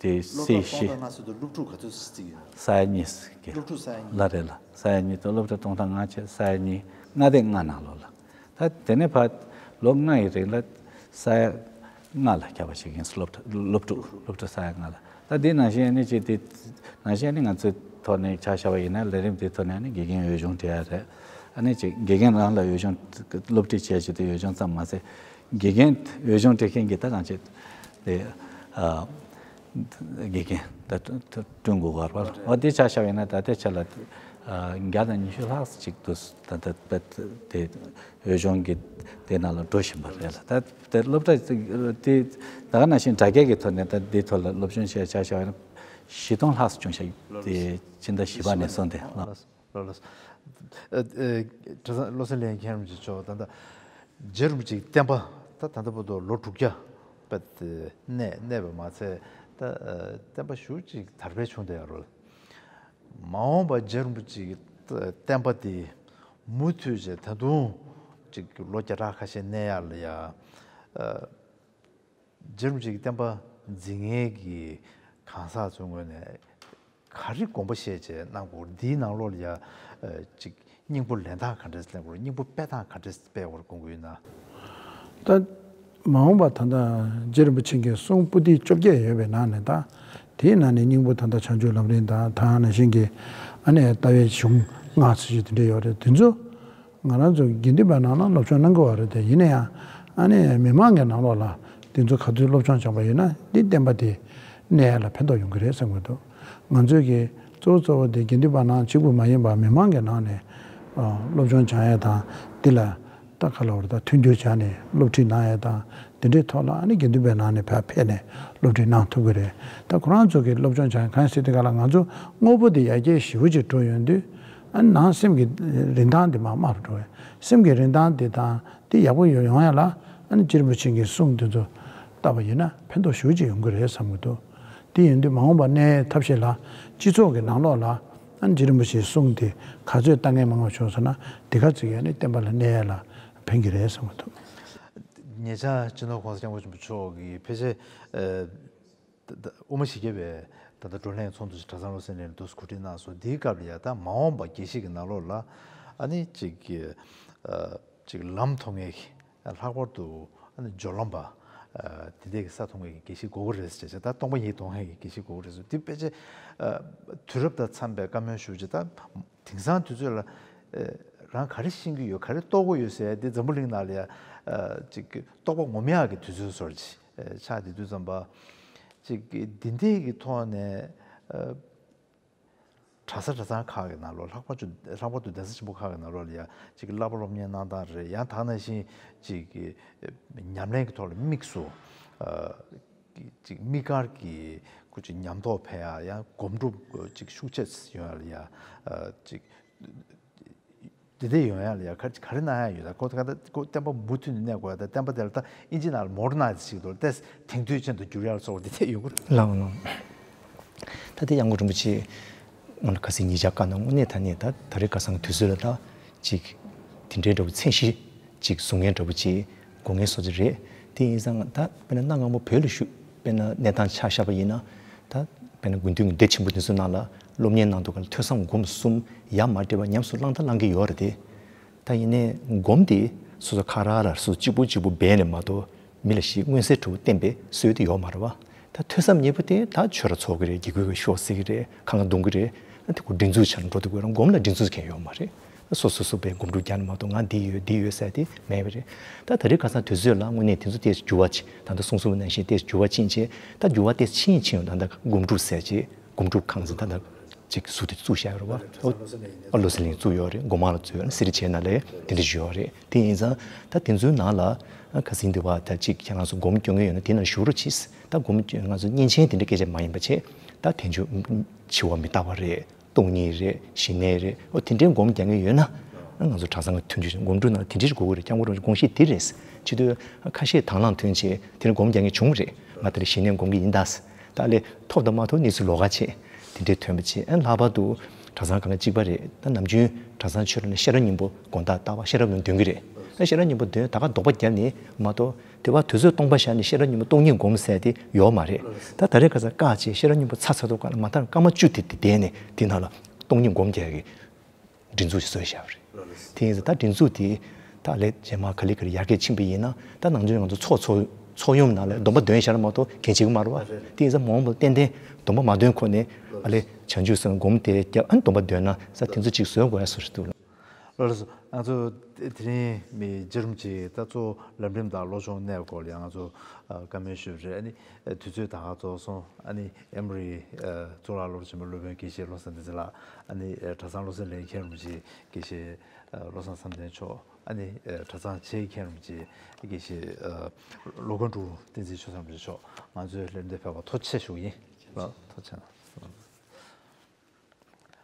དེ་སློབ་གྲྭ་སྟོང་ཕྲག་ལྔ་ཟེར་དུས་སློབ་ཕྲུག་ག་ཚོད་ཅིག་ཡོད། ས་ཡ་གཉིས་ཀྱི་སློབ་ཕྲུག་ས་ཡ་གཉིས་ལ་རེད་ལ། ས་ཡ་གཉིས་དང་སློབ་གྲྭ་སྟོང་ཕྲག་ལྔ་བྱས། ས་ཡ་གཉིས། ལྔ་སྡེ་ལྔ་ནང་ལོགས་ལ། ད་དེ་ནས་ཕར་ལོ་ལྔ་ཡི་རིང་ལ་ས་ཡ་ལྔ་ལ་ཁྱབ་པ་ཞིག་ཡིན། སློབ་གྲྭ་སློབ་ཕྲུག་སློབ་ཕྲུག་ས་ཡ་ལྔ་ལ། ད་ ད་དེ་ནང་བཞིན་ཨ་ནི་ཅིག་དེ་ནང་བཞིན་ཨ་ནི་ང་ཚོའི་ཐོག་ནས་ཆ་བཞག་པ་ཡིན་ན་ལས་རིམ་དེའི་ཐོག་ནས་ཨ་ནི་དགེ་རྒན་འོས་སྦྱོང་སྤྲད་ཡ་རེད། ཨ་ནི་ཅིག་དགེ་རྒན་རང་ལ་འོས་སྦྱོང་སློབ་ཁྲིད་བྱས་བྱས་ཏེ་འོས་སྦྱོང་ཙམ་མ་ཟད་དགེ་རྒན་འོས་སྦྱོང་སྤྲད་མཁན་གྱི་ད་གང་བྱེད་དེ་ཨ། དགེ་རྒན་ད་བསྐྲུན་དགོས་པ་རེད། འོ་དེ་ཆ་བཞག་པ་ཡིན་ན་ད་ལྟའི་ཆ་ལ་ཨ་བརྒྱ་དང་ཉི་ཤུ་ལྷག་ཅིག་ཏུ་ད་ལྟ་དེ་འོས་སྦྱོང་གི་དེ་ནང་ལ་འགྲོ་བཞིན་པ་རེད་ལ། ད་དེ་སློབ་གྲྭ་དེ་ད་ག་ནང་བཞིན་དྲ་རྒྱ་གི་ཐོག་ནས་ད་དེ་ཐོག་ལ་སློབ་སྦྱོང་བྱས་ཆ་བཞག་པ་ཡིན་ན་བཞི་སྟོང་ལྷག་བྱུང་ཤག་དེ་ཕྱི་ཟླ་བཞི་པ་ནས་བཟུང་སྟེ། ལགས་ལགས། ཨ་ཨ་གྲྭ་ཚང་བློ་གསལ་གླིང་མཁན་རིན་པོ་ཆེ་མཆོག་ད་ལྟ་རྗེ་རིན་པོ་ཆེའི་བསྟན་པ་ད་ད་ལྟ་བར་དུ་ལོ་དྲུག་བརྒྱ་པ་དེ་གནས་གནས་པ་མ་ཚད་ད་ཨ་བསྟན་པ་ཞེ་ཅིག་དར་སྤེལ་བྱུང་བསྡད་ཡོད་རེད། མ་འོངས་པ་རྗེ་རིན་པོ་ཆེའི་བསྟན་པ་དེ་མུ་མཐུད་བྱས་ད་དུང་ཅིག་ལོ་བརྒྱ་ཕྲག་ཁ་ཤས་གནས་ཡག་ལ་ཡ། ཨ་རྗེ་རིན་པོ་ཆེ་གི་བསྟན་པ་འཛིན་མཁན་གྱི་གང་ཟག་ཚོའི་ངོས་ནས་ག་རེ་དགོངས་པ་བཞེས་བྱས་གནང་དགོས། འདིའི་ནང་ལོགས་ལ་ཡ་ཨ་ཅིག་སྙིང་པོ་ལེན་སྟངས་ག་འདྲས་གནང་དགོས། སྙིང་པོ་སྤེལ་སྟངས་ག་འདྲས་སྤེལ་དགོས་དགོངས་ཀྱི་ཡོད་ན། ད་མ་འོངས་པ་ད་ལྟ་རྗེ་རིན་པོ་ཆེ་གི་གསུང་པོ་ཏི་བཅོ་བརྒྱད་ཡོད་པའི་ནང་ནས་ད་དེའི་ནང་ནས་སྙིང་པོ་ད་ལྟ་བྱང་ཆུབ་ལམ་རིམ་དང་ད་ནང་བཞིན་གྱི་ཨ་ནི་ལྟ་བའི་གཞུང་ལྔ་ཚུལ་བཞི་དེ་འདྲས་ཡོད་རེད། དེ་ཚོ་ང་རང་ཚོ་དགེ་འདུན་པའི་ནང་ན་སློབ་སྦྱོང་གནང་དགོས་པ་རེད་དེ། ཡིན་ན་ཡང་ཨ་ནི་མི་མང་གི་ནང་ལོགས་ལ་དེ་ཚོ་ག་ཚོད་སློབ་སྦྱོང་སྦྱངས་པ་ཡིན་ན་འདི་བསྟན་པ་དེ་གནས་ཡ་ལ་ཕན་ཐོགས་ཡོང་གི་རེད་བསམ་གྱི་འདུག་ང་ཚོས་ཀྱི་གཙོ་བོ་གཙོ་བོ་དེ་དགེ་འདུན་པ་ནང་གཅིག་པུ་མ་ཡིན་པར་མི་མང་གི་ནང་ནས་ཨ་སློབ་སྦྱོང་སྦྱང་ཡ་དང་འདི་ལ་ད་ག་ལ་བར་ད་མཐུན་འགྱུར་བྱས་ནས་སློབ་ཁྲིད་གནང་ཡ་དང་དེ་འདྲའི་ཐོག་ལ་ཨ་ནི་དགེ་འདུན་པའི་ནང་ནས་ཕར་ཕེབས་ནས་སློབ་ཁྲིད་གནང་ཐུབ་ཀྱི་རེད། ད་ཁོ་རང་ཚོ་གི་སློབ་སྦྱོང་སྦྱང་ཡ་གང་ཡིན་ཟེར་དུས་ག་ལ་ང་ཚོ་དངོས་པོ་དེ་ཡར་རྒྱས་ཞེ་པོ་ཅིག་འགྲོ་ཡོང་དུས། ཨ་ནི་ནང་སེམས་ཀྱི་རིན་ཐང་དེ་མར་དམའ་རུ་འགྲོ་བས། སེམས་ཀྱི་རིན་ཐང་དེ་དང་དེ་ཡག་པོ་ཡོང་ཡོང་ཡ་ལ་ཨ་ནི་རྗེ་རིན་པོ་ཆེ་གི་གསུང་དེ་ཚོ་བལྟས་པ་ཡིན་ན་ཕན་ཐོགས་ཞེ་པོ་ཅིག་ཡོང་གི་རེད་བསམ་གྱི་འདུག་དེ་ཡིན་དུས་མ་འོངས་པ་གནས་ཐབས་ཤེས་ལ་སྤྱི་ཚོགས་ཀྱི་ནང་ལོགས་ལ་ཨ་ནི་རྗེ་རིན་པོ་ཆེའི་གསུང་དེ་ག་ཚོད་ལྟ་མཁན་མང་བ་བྱུང་སོང་ན་དེ་ག་ཚོད་ཀྱིས་ཨ་ནི་བསྟན་པ་ལ་གནས་ཡ་ལ་ཕན་གྱི་རེད་བསམ་གྱི་འདུག་ཉེ་ཆར་སྤྱི་ནོར་༸གོང་ས་༸སྐྱབས་མགོན་ཆེན་པོ་མཆོག་གིས་ཕལ་ཆེར་ཨ། ད་ད་དབུ་མ་བཞི་བརྒྱ་པའི་ད་ལྟ་བགྲོ་གླེང་ཚོགས་འདུ་ཞིག་གྲྭ་ཚང་བློ་གསལ་གླིང་ལ་འདུག་སེ་གོ་སྒྲིག་གནང་སོང་། འདིའི་སྐབས་ལ་ཡ་ད་མ་འོངས་པ་དགེ་བཤེས་ཀྱི་ནང་ལོགས་ལ་ཨ་ནི་ཅིག་གི་ཨ་ཅིག་ལམ་མཐོང་མཁན་གྱི་ལྷག་པར་དུ་ཨ་ནི་སྦྱོར་ལམ་པ་ཨ་དེ་འདྲས་ཀྱི་ས་མཐོང་མཁན་གྱི་དགེ་བཤེས་དགོས་ཀྱི་རེད་ཟེར་བྱས། ད་སྟོང་པ་ཉིད་མཐོང་མཁན་གྱི་དགེ་བཤེས་དགོས་ཀྱི་རེད་ཟེར། འདི་ཕལ་ཆེར་ཨ་དུས་རབས་དང་འཚམས་པའི་བཀའ་མོལ་ཞུ་བྱས། ད་དེང་སང་དུས་ཚོད་ལ་ཨ་རང་ག་རེ་ཤེས་ཀྱི་ཡོད་ག་རེ་རྟོགས་ཀྱི་ཡོད་ཟེར་ཡ་འདི་འཛམ་བུ་གླིང་ནང་ལ་ཡ་ཨ་ཅིག་གི་རྟོགས་པ་ངོམ་ཡག་གི་དུས་ཚོད་བཟོ་འདྲ་ཅིག་ཆགས་བསྡད་དུས་ཙམ་པ། ཅིག་འདི་འདྲས་ཀྱི་ཐོག་ནས་ཨ་གྲྭ་ས་གྲྭ་ཚང་ཁག་གི་ནང་ལོགས་ལྷག་པར་དུ་ལྷག་པར་དུ་གདན་ས་ཆེན་པོ་ཁག་གི་ནང་ལོགས་ལ་ཡ་ཅིག་བསླབ་པ་སློབ་གཉེར་གནང་སྟངས་རེད། ཡང་དག་ནང་བཞིན་ཅིག་ཉམས་ལེན་གྱི་ཐོག་ལ་དམིགས་སུ་ཨ་ཅིག་དམིགས་བཀར་གྱི་ཁུ་ཅིག་ཉམས་རྟོགས་འཕེལ་ཡ། ཡང་སྒོམ་སྒྲུབ་ཅིག་ཤུགས་ཆེ་ཡོང་ཡ་ལ་ཡ་ཨ་ཅིག་དེ་འདྲ་ཡོང་ཡ་ལ་ཡ་ག་ག་རེ་གནང་ཡ་ཡོད། ད་ཁོ་ད་ཁོ་བསྟན་པ་མུ་མཐུད་ནས་གནས་དགོས་ཡ། ད་བསྟན་པ་དེ་ལ་ད་ཨིན་ཇི་ནང་ལ་མོ་ཌར་ནའི་ཛི་ཞིག་འདུག་ཏེ་དེང་དུས་ཅན་དུ་བསྒྱུར་ཡ་ལ་སོགས་པ་དེ་འདྲ་ཡོང་གི་རེད། ལགས་ལགས། ད་དེ་ཡང་སྒོས་རིན་པོ་ཆེ་ང་ལ་ཁ་སང་ཉེ་ཆར་བཀའ་གནང་། དངོས་གནས་ད་ནས་ད་ད་རེས་ཁ་སང་དུས་ཚོད་ལ་ད་ཅིག་དེ་འདྲའི་འདྲ་བོ་མཚན་གཞི་ཅིག་བཟུང་མཁན་འདྲ་བོ་ཅིག་དགོས་ངེས་སོ་ཅིག་རེད། དེ་ཡིན་ཙང་ད་དཔེར་ན་གནའ་སྔ་མོ་བོད་ལ་བཞུགས་དཔེར་ན་གནས་སྟངས་ཆ་བཞག་པ་ཡིན་ན། ད་དཔེར་ན་དགེ་འདུན་གྱི་སྡེ་ཆེན་པོ་དེ་ཚོའི་ནང་ལ་སློབ་གཉེར་གནང་དུས་ག་ལ་ཐོས་བསམ་སྒོམ་གསུམ་ཡ་མ་བྲལ་བ་ཉམས་སུ་བླང་ད་བླང་གི་ཡོད་རེད་དེ། ད་ཡིན་ནའི་སྒོམ་དེ་སོ་སོ་ཁ་ར་ལ་སོ་སོ་གཅིག་པུ་གཅིག་པུ་སྦས་ནས་མ་གཏོགས་མི་ལ་ཞིག་མངོན་གསལ་དོད་པོ་བསྟན་པའི་སྲོལ་དེ་ཡོད་མ་རེད་བ། ད་ཐོས་བསམ་གཉིས་པོ་དེ་ད་ཆོས་ར་ཚོགས་ཀྱི་རེད། དགེ་བསྐོས་ཀྱི་ཤོག་ཟེར་གྱི་རེད། ཁ་ང་རྡུང་གི་རེད། ད་དེ་ཁོ་སྒྲིག་འཛུགས་ཆགས་ནས་འགྲོ་འདུག་གི་རང་སྒོམ་ལ་སྒྲིག་འཛུགས་མཁན་ཡོད་མ་རེད། སོ་སོ་སོ་པའི་སྒོམ་སྒྲུབ་རྒྱག་ནས་མ་གཏོགས་ང་འདི་ཡོད་འདི་ཡོད་ཟེར་དེ་མེད་པ་རེད། ད་ད་རེས་ཁ་སང་དུས་ཚོད་ལ་དངོས་གནས་དེ་ཚོ་ཏོག་ཙམ་འགྱུར་བ་ཕྱིན། ད་ལྟ་གསུང་གསུང་ནང་བཞིན་ཏོག་ཙམ་འགྱུར་བ་ཕྱིན་བྱས། ད་འགྱུར་བ་ཏོག་ཙམ་ཕྱིན་ཕྱིན་ཡོང་། ད་ལྟ་སྒོམ་སྒྲུབ་ཟེར་བྱས་སྒོམ་སྒྲུབ་ཁང་ཟེར་ད་ལྟ་ཅིག་བཟོ་དེ་བཙུགས་བཞག་ཡོད་རེད་བ། ཨ་བློ་གསལ་གླིང་བཙུགས་ཡོད་རེད། སྒོ་མང་ལ་བཙུགས་ཡོད་རེད། སེ་ར་བྱེས་ནང་ལ་དེ་འདྲ་ཞིག་ཡོད་རེད། དེ་ཡིན་ཙང་ད་དེ་ཚོའི་ནང་ལ་ཁ་སང་འདི་བ་ད་ཅིག་ཁྱེད་རང་ཚོ་སྒོམ་སྐྱོན་གྱི་ཡོད་ན་དེ་ནང་ཞུགས་རོགས་གྱིས། ད་སྒོམ་ང་ཚོ་བསྙེན་ཆེན་དེ་འདྲ་སྐད་ཆ་མ་ཡིན་པ་བྱས། ད་དལ་འབྱོར་འཆི་བ་མི་རྟག་པ་རེད། སྟོང་ཉིད་རེད། ཞི་གནས་རེད། འོ་དེ་འདྲའི་སྒོམ་རྒྱག་མཁན་ཡོད་ན། ང་ཚོ་གྲྭ་ཚང་གི་མཐུན་འགྱུར་སྒོམ་སྒྲུབ་ནང་དེ་འདྲའི་དགོས་ཀྱི་རེད། སྐྱབས་མགོན་རིན་པོ་ཆེ་དགོངས་གཞི་དེ་རེད། བྱེད་དུས་ཁ་ཤས་དང་བླངས་ཐོན་བྱས་དེ་འདྲ་སྒོམ་རྒྱག་མཁན་བྱུང་རེད། ང་དེ་འདྲ་ཞི་གནས་སྒོམ་གྱི་ཡིན་ད་ཟེར། ད་ལས་ཐོབ་དང་མ་ཐོབ་གནས་ཚུལ་ལོགས་ཀ་བྱས། དེ་འདྲའི་ཐོན་པ་བྱས། ཨ་ལྷག་པར་དུ་གྲྭ་ཚང་གང་ག་གཅིག་པ་རེད། ད་ནམ་རྒྱུན་གྲྭ་ཚང་ཆོས་ར་ནས་ཤེས་རབ་སྙིང་པོ་དགོང་དག་རྟག་པར་ཤེས་རབ་སྙིང་པོ་འདོན་གྱི་རེད། ཨ་ཤེས་རབ་སྙིང་པོ་འདོན་ད་ག་ལྡོག་པ་རྒྱབ་ནས་མ་གཏོགས། དེ་བར་དུས་ཚོད་སྟོང་པ་བཞག་ནས་ཤེས་རབ་སྙིང་པོ་སྟོང་ཉིད་སྒོམ་ཟེར་དེ་ཡོད་མ་རེད། ད་ད་རེས་ཁ་སང་བཀག་བྱས་ཤེས་རབ་སྙིང་པོ་ཚར་ཚར་དུས་ག་ལ་མ་མཐའ་སྐར་མ་བཅུ་དེ་དེ་བསྡད་ནས་དེ་ནང་ལ་སྟོང་ཉིད་སྒོམ་རྒྱག་གི་སྒྲིག་འཛུགས་བཟོས་བཞག་པ་རེད། དེ་ཡིན་ཙང་ད་སྒྲིག་འཛུགས་དེ་ད་ལས་རྗེས་མ་ག་ལེ་ག་ལེ་ཡར་རྒྱས་ཕྱིན་པ་ཡིན་ན། ད་ནང་ཆོས་ང་ཚོ་ཚོགས་ཚོགས་ ཚོགས་ཡུམ་ནང་ལ་སྡོམ་པ་འདོན་ཡ་ཤར་མ་གཏོགས་གན་བྱེད་ཀྱི་མ་རེད་བ། དེ་ཡིན་ཙང་མ་འོངས་པ་ཏན་ཏན་སྡོམ་པ་མ་འདོན་གོང་ནས་ཨ་ལེ་བྱང་ཆུབ་སེམས་སྒོམ་དེ་རྒྱབ་ཨ་ནི་སྡོམ་པ་འདོན་ན་ས་དེ་ཚོ་ཅིག་བཟོ་དགོས་ཡ་སུ་ཞིག་འདུག་ལ། ལགས་སོ། ང་ཚོ་དེ་རིང་མི་བརྒྱུད་རིམ་གྱི་ད་གཙོ་ལམ་རིམ་དང་སློབ་སྦྱོང་གནས་སྐོར་ལ་ཡང་ང་ཚོ་ཨ་བཀའ་མོལ་ཞུས་པ་རེད། ཨ་ནི་དུས་ཚོད་ད་ག་རྫོགས་སོང་། ཨ་ནི་ཨེམ་རི་གཙུག་ལག་སློབ་གྲྭ་ཆེན་མོའི་སློབ་དཔོན་དགེ་བཤེས་བློ་བཟང་བསྟན་འཛིན་ལགས། ཨ་ནི་གྲྭ་ཚང་བློ་གསལ་གླིང་མཁན་རིན་པོ་ཆེ་དགེ་བཤེས་བློ་བཟང་བསམ་གཏན་མཆོག། ཨ་ནི་གྲྭ་ཚང་ཆེ་མཁན་རིན་པོ་ཆེ་དགེ་བཤེས་ལོ་མཁའ་འགྲོ་བསྟན་འཛིན་ཆོས་བཟང་རིན་པོ་ཆེ་མཆོག། ང་ཚོའི་ལས་རིམ་འདིར་ཕེབས་པར་ཐུགས་རྗེ་ཆེ་ཞུ་གི་ཡིན། ལགས་ཐུགས་རྗེ་ཆེ་གནང་།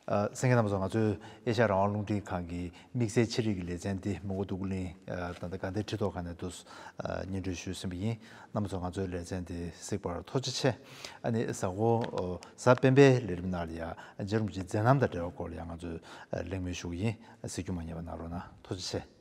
གསན་མཁན་རྣམ་པ་ཚོ། ང་ཚོས་ཨེ་ཤ་ཡ་རང་དབང་རླུང་འཕྲིན་ཁང་གི་དམིགས་བསལ་ཆེད་རིགས་ཀྱི་ལེ་ཚན་འདི་མོན་གྷོ་འདོད་རྒུ་གླིང་ད་ལྟ་དགའ་ལྡན་ཁྲི་ཐོག་ཁང་ནས་དུ་སྙན་སྒྲོན་ཞུས་ཟིན་པ་ཡིན། རྣམ་པ་ཚོ་ང་ཚོའི་ལེ་ཚན་འདི་གཟིགས་པར་ཐུགས་རྗེ་ཆེ། ཨ་ནི་གཟའ་འཁོར་གཟའ་སྤེན་པའི་ལས་རིམ་ནང་ལ་ཡང་རྗེ་རིན་པོ་ཆེའི་མཛད་རྣམ་དང་འབྲེལ་བའི་སྐོར་ལ་ཡང་ང་ཚོས་གླེང་མོལ་ཞུ་གི་ཡིན། གཟིགས་རྒྱུ་མ་བསྙེལ་བ་གནང་རོགས་གནང་། ཐུགས་རྗེ་ཆེ།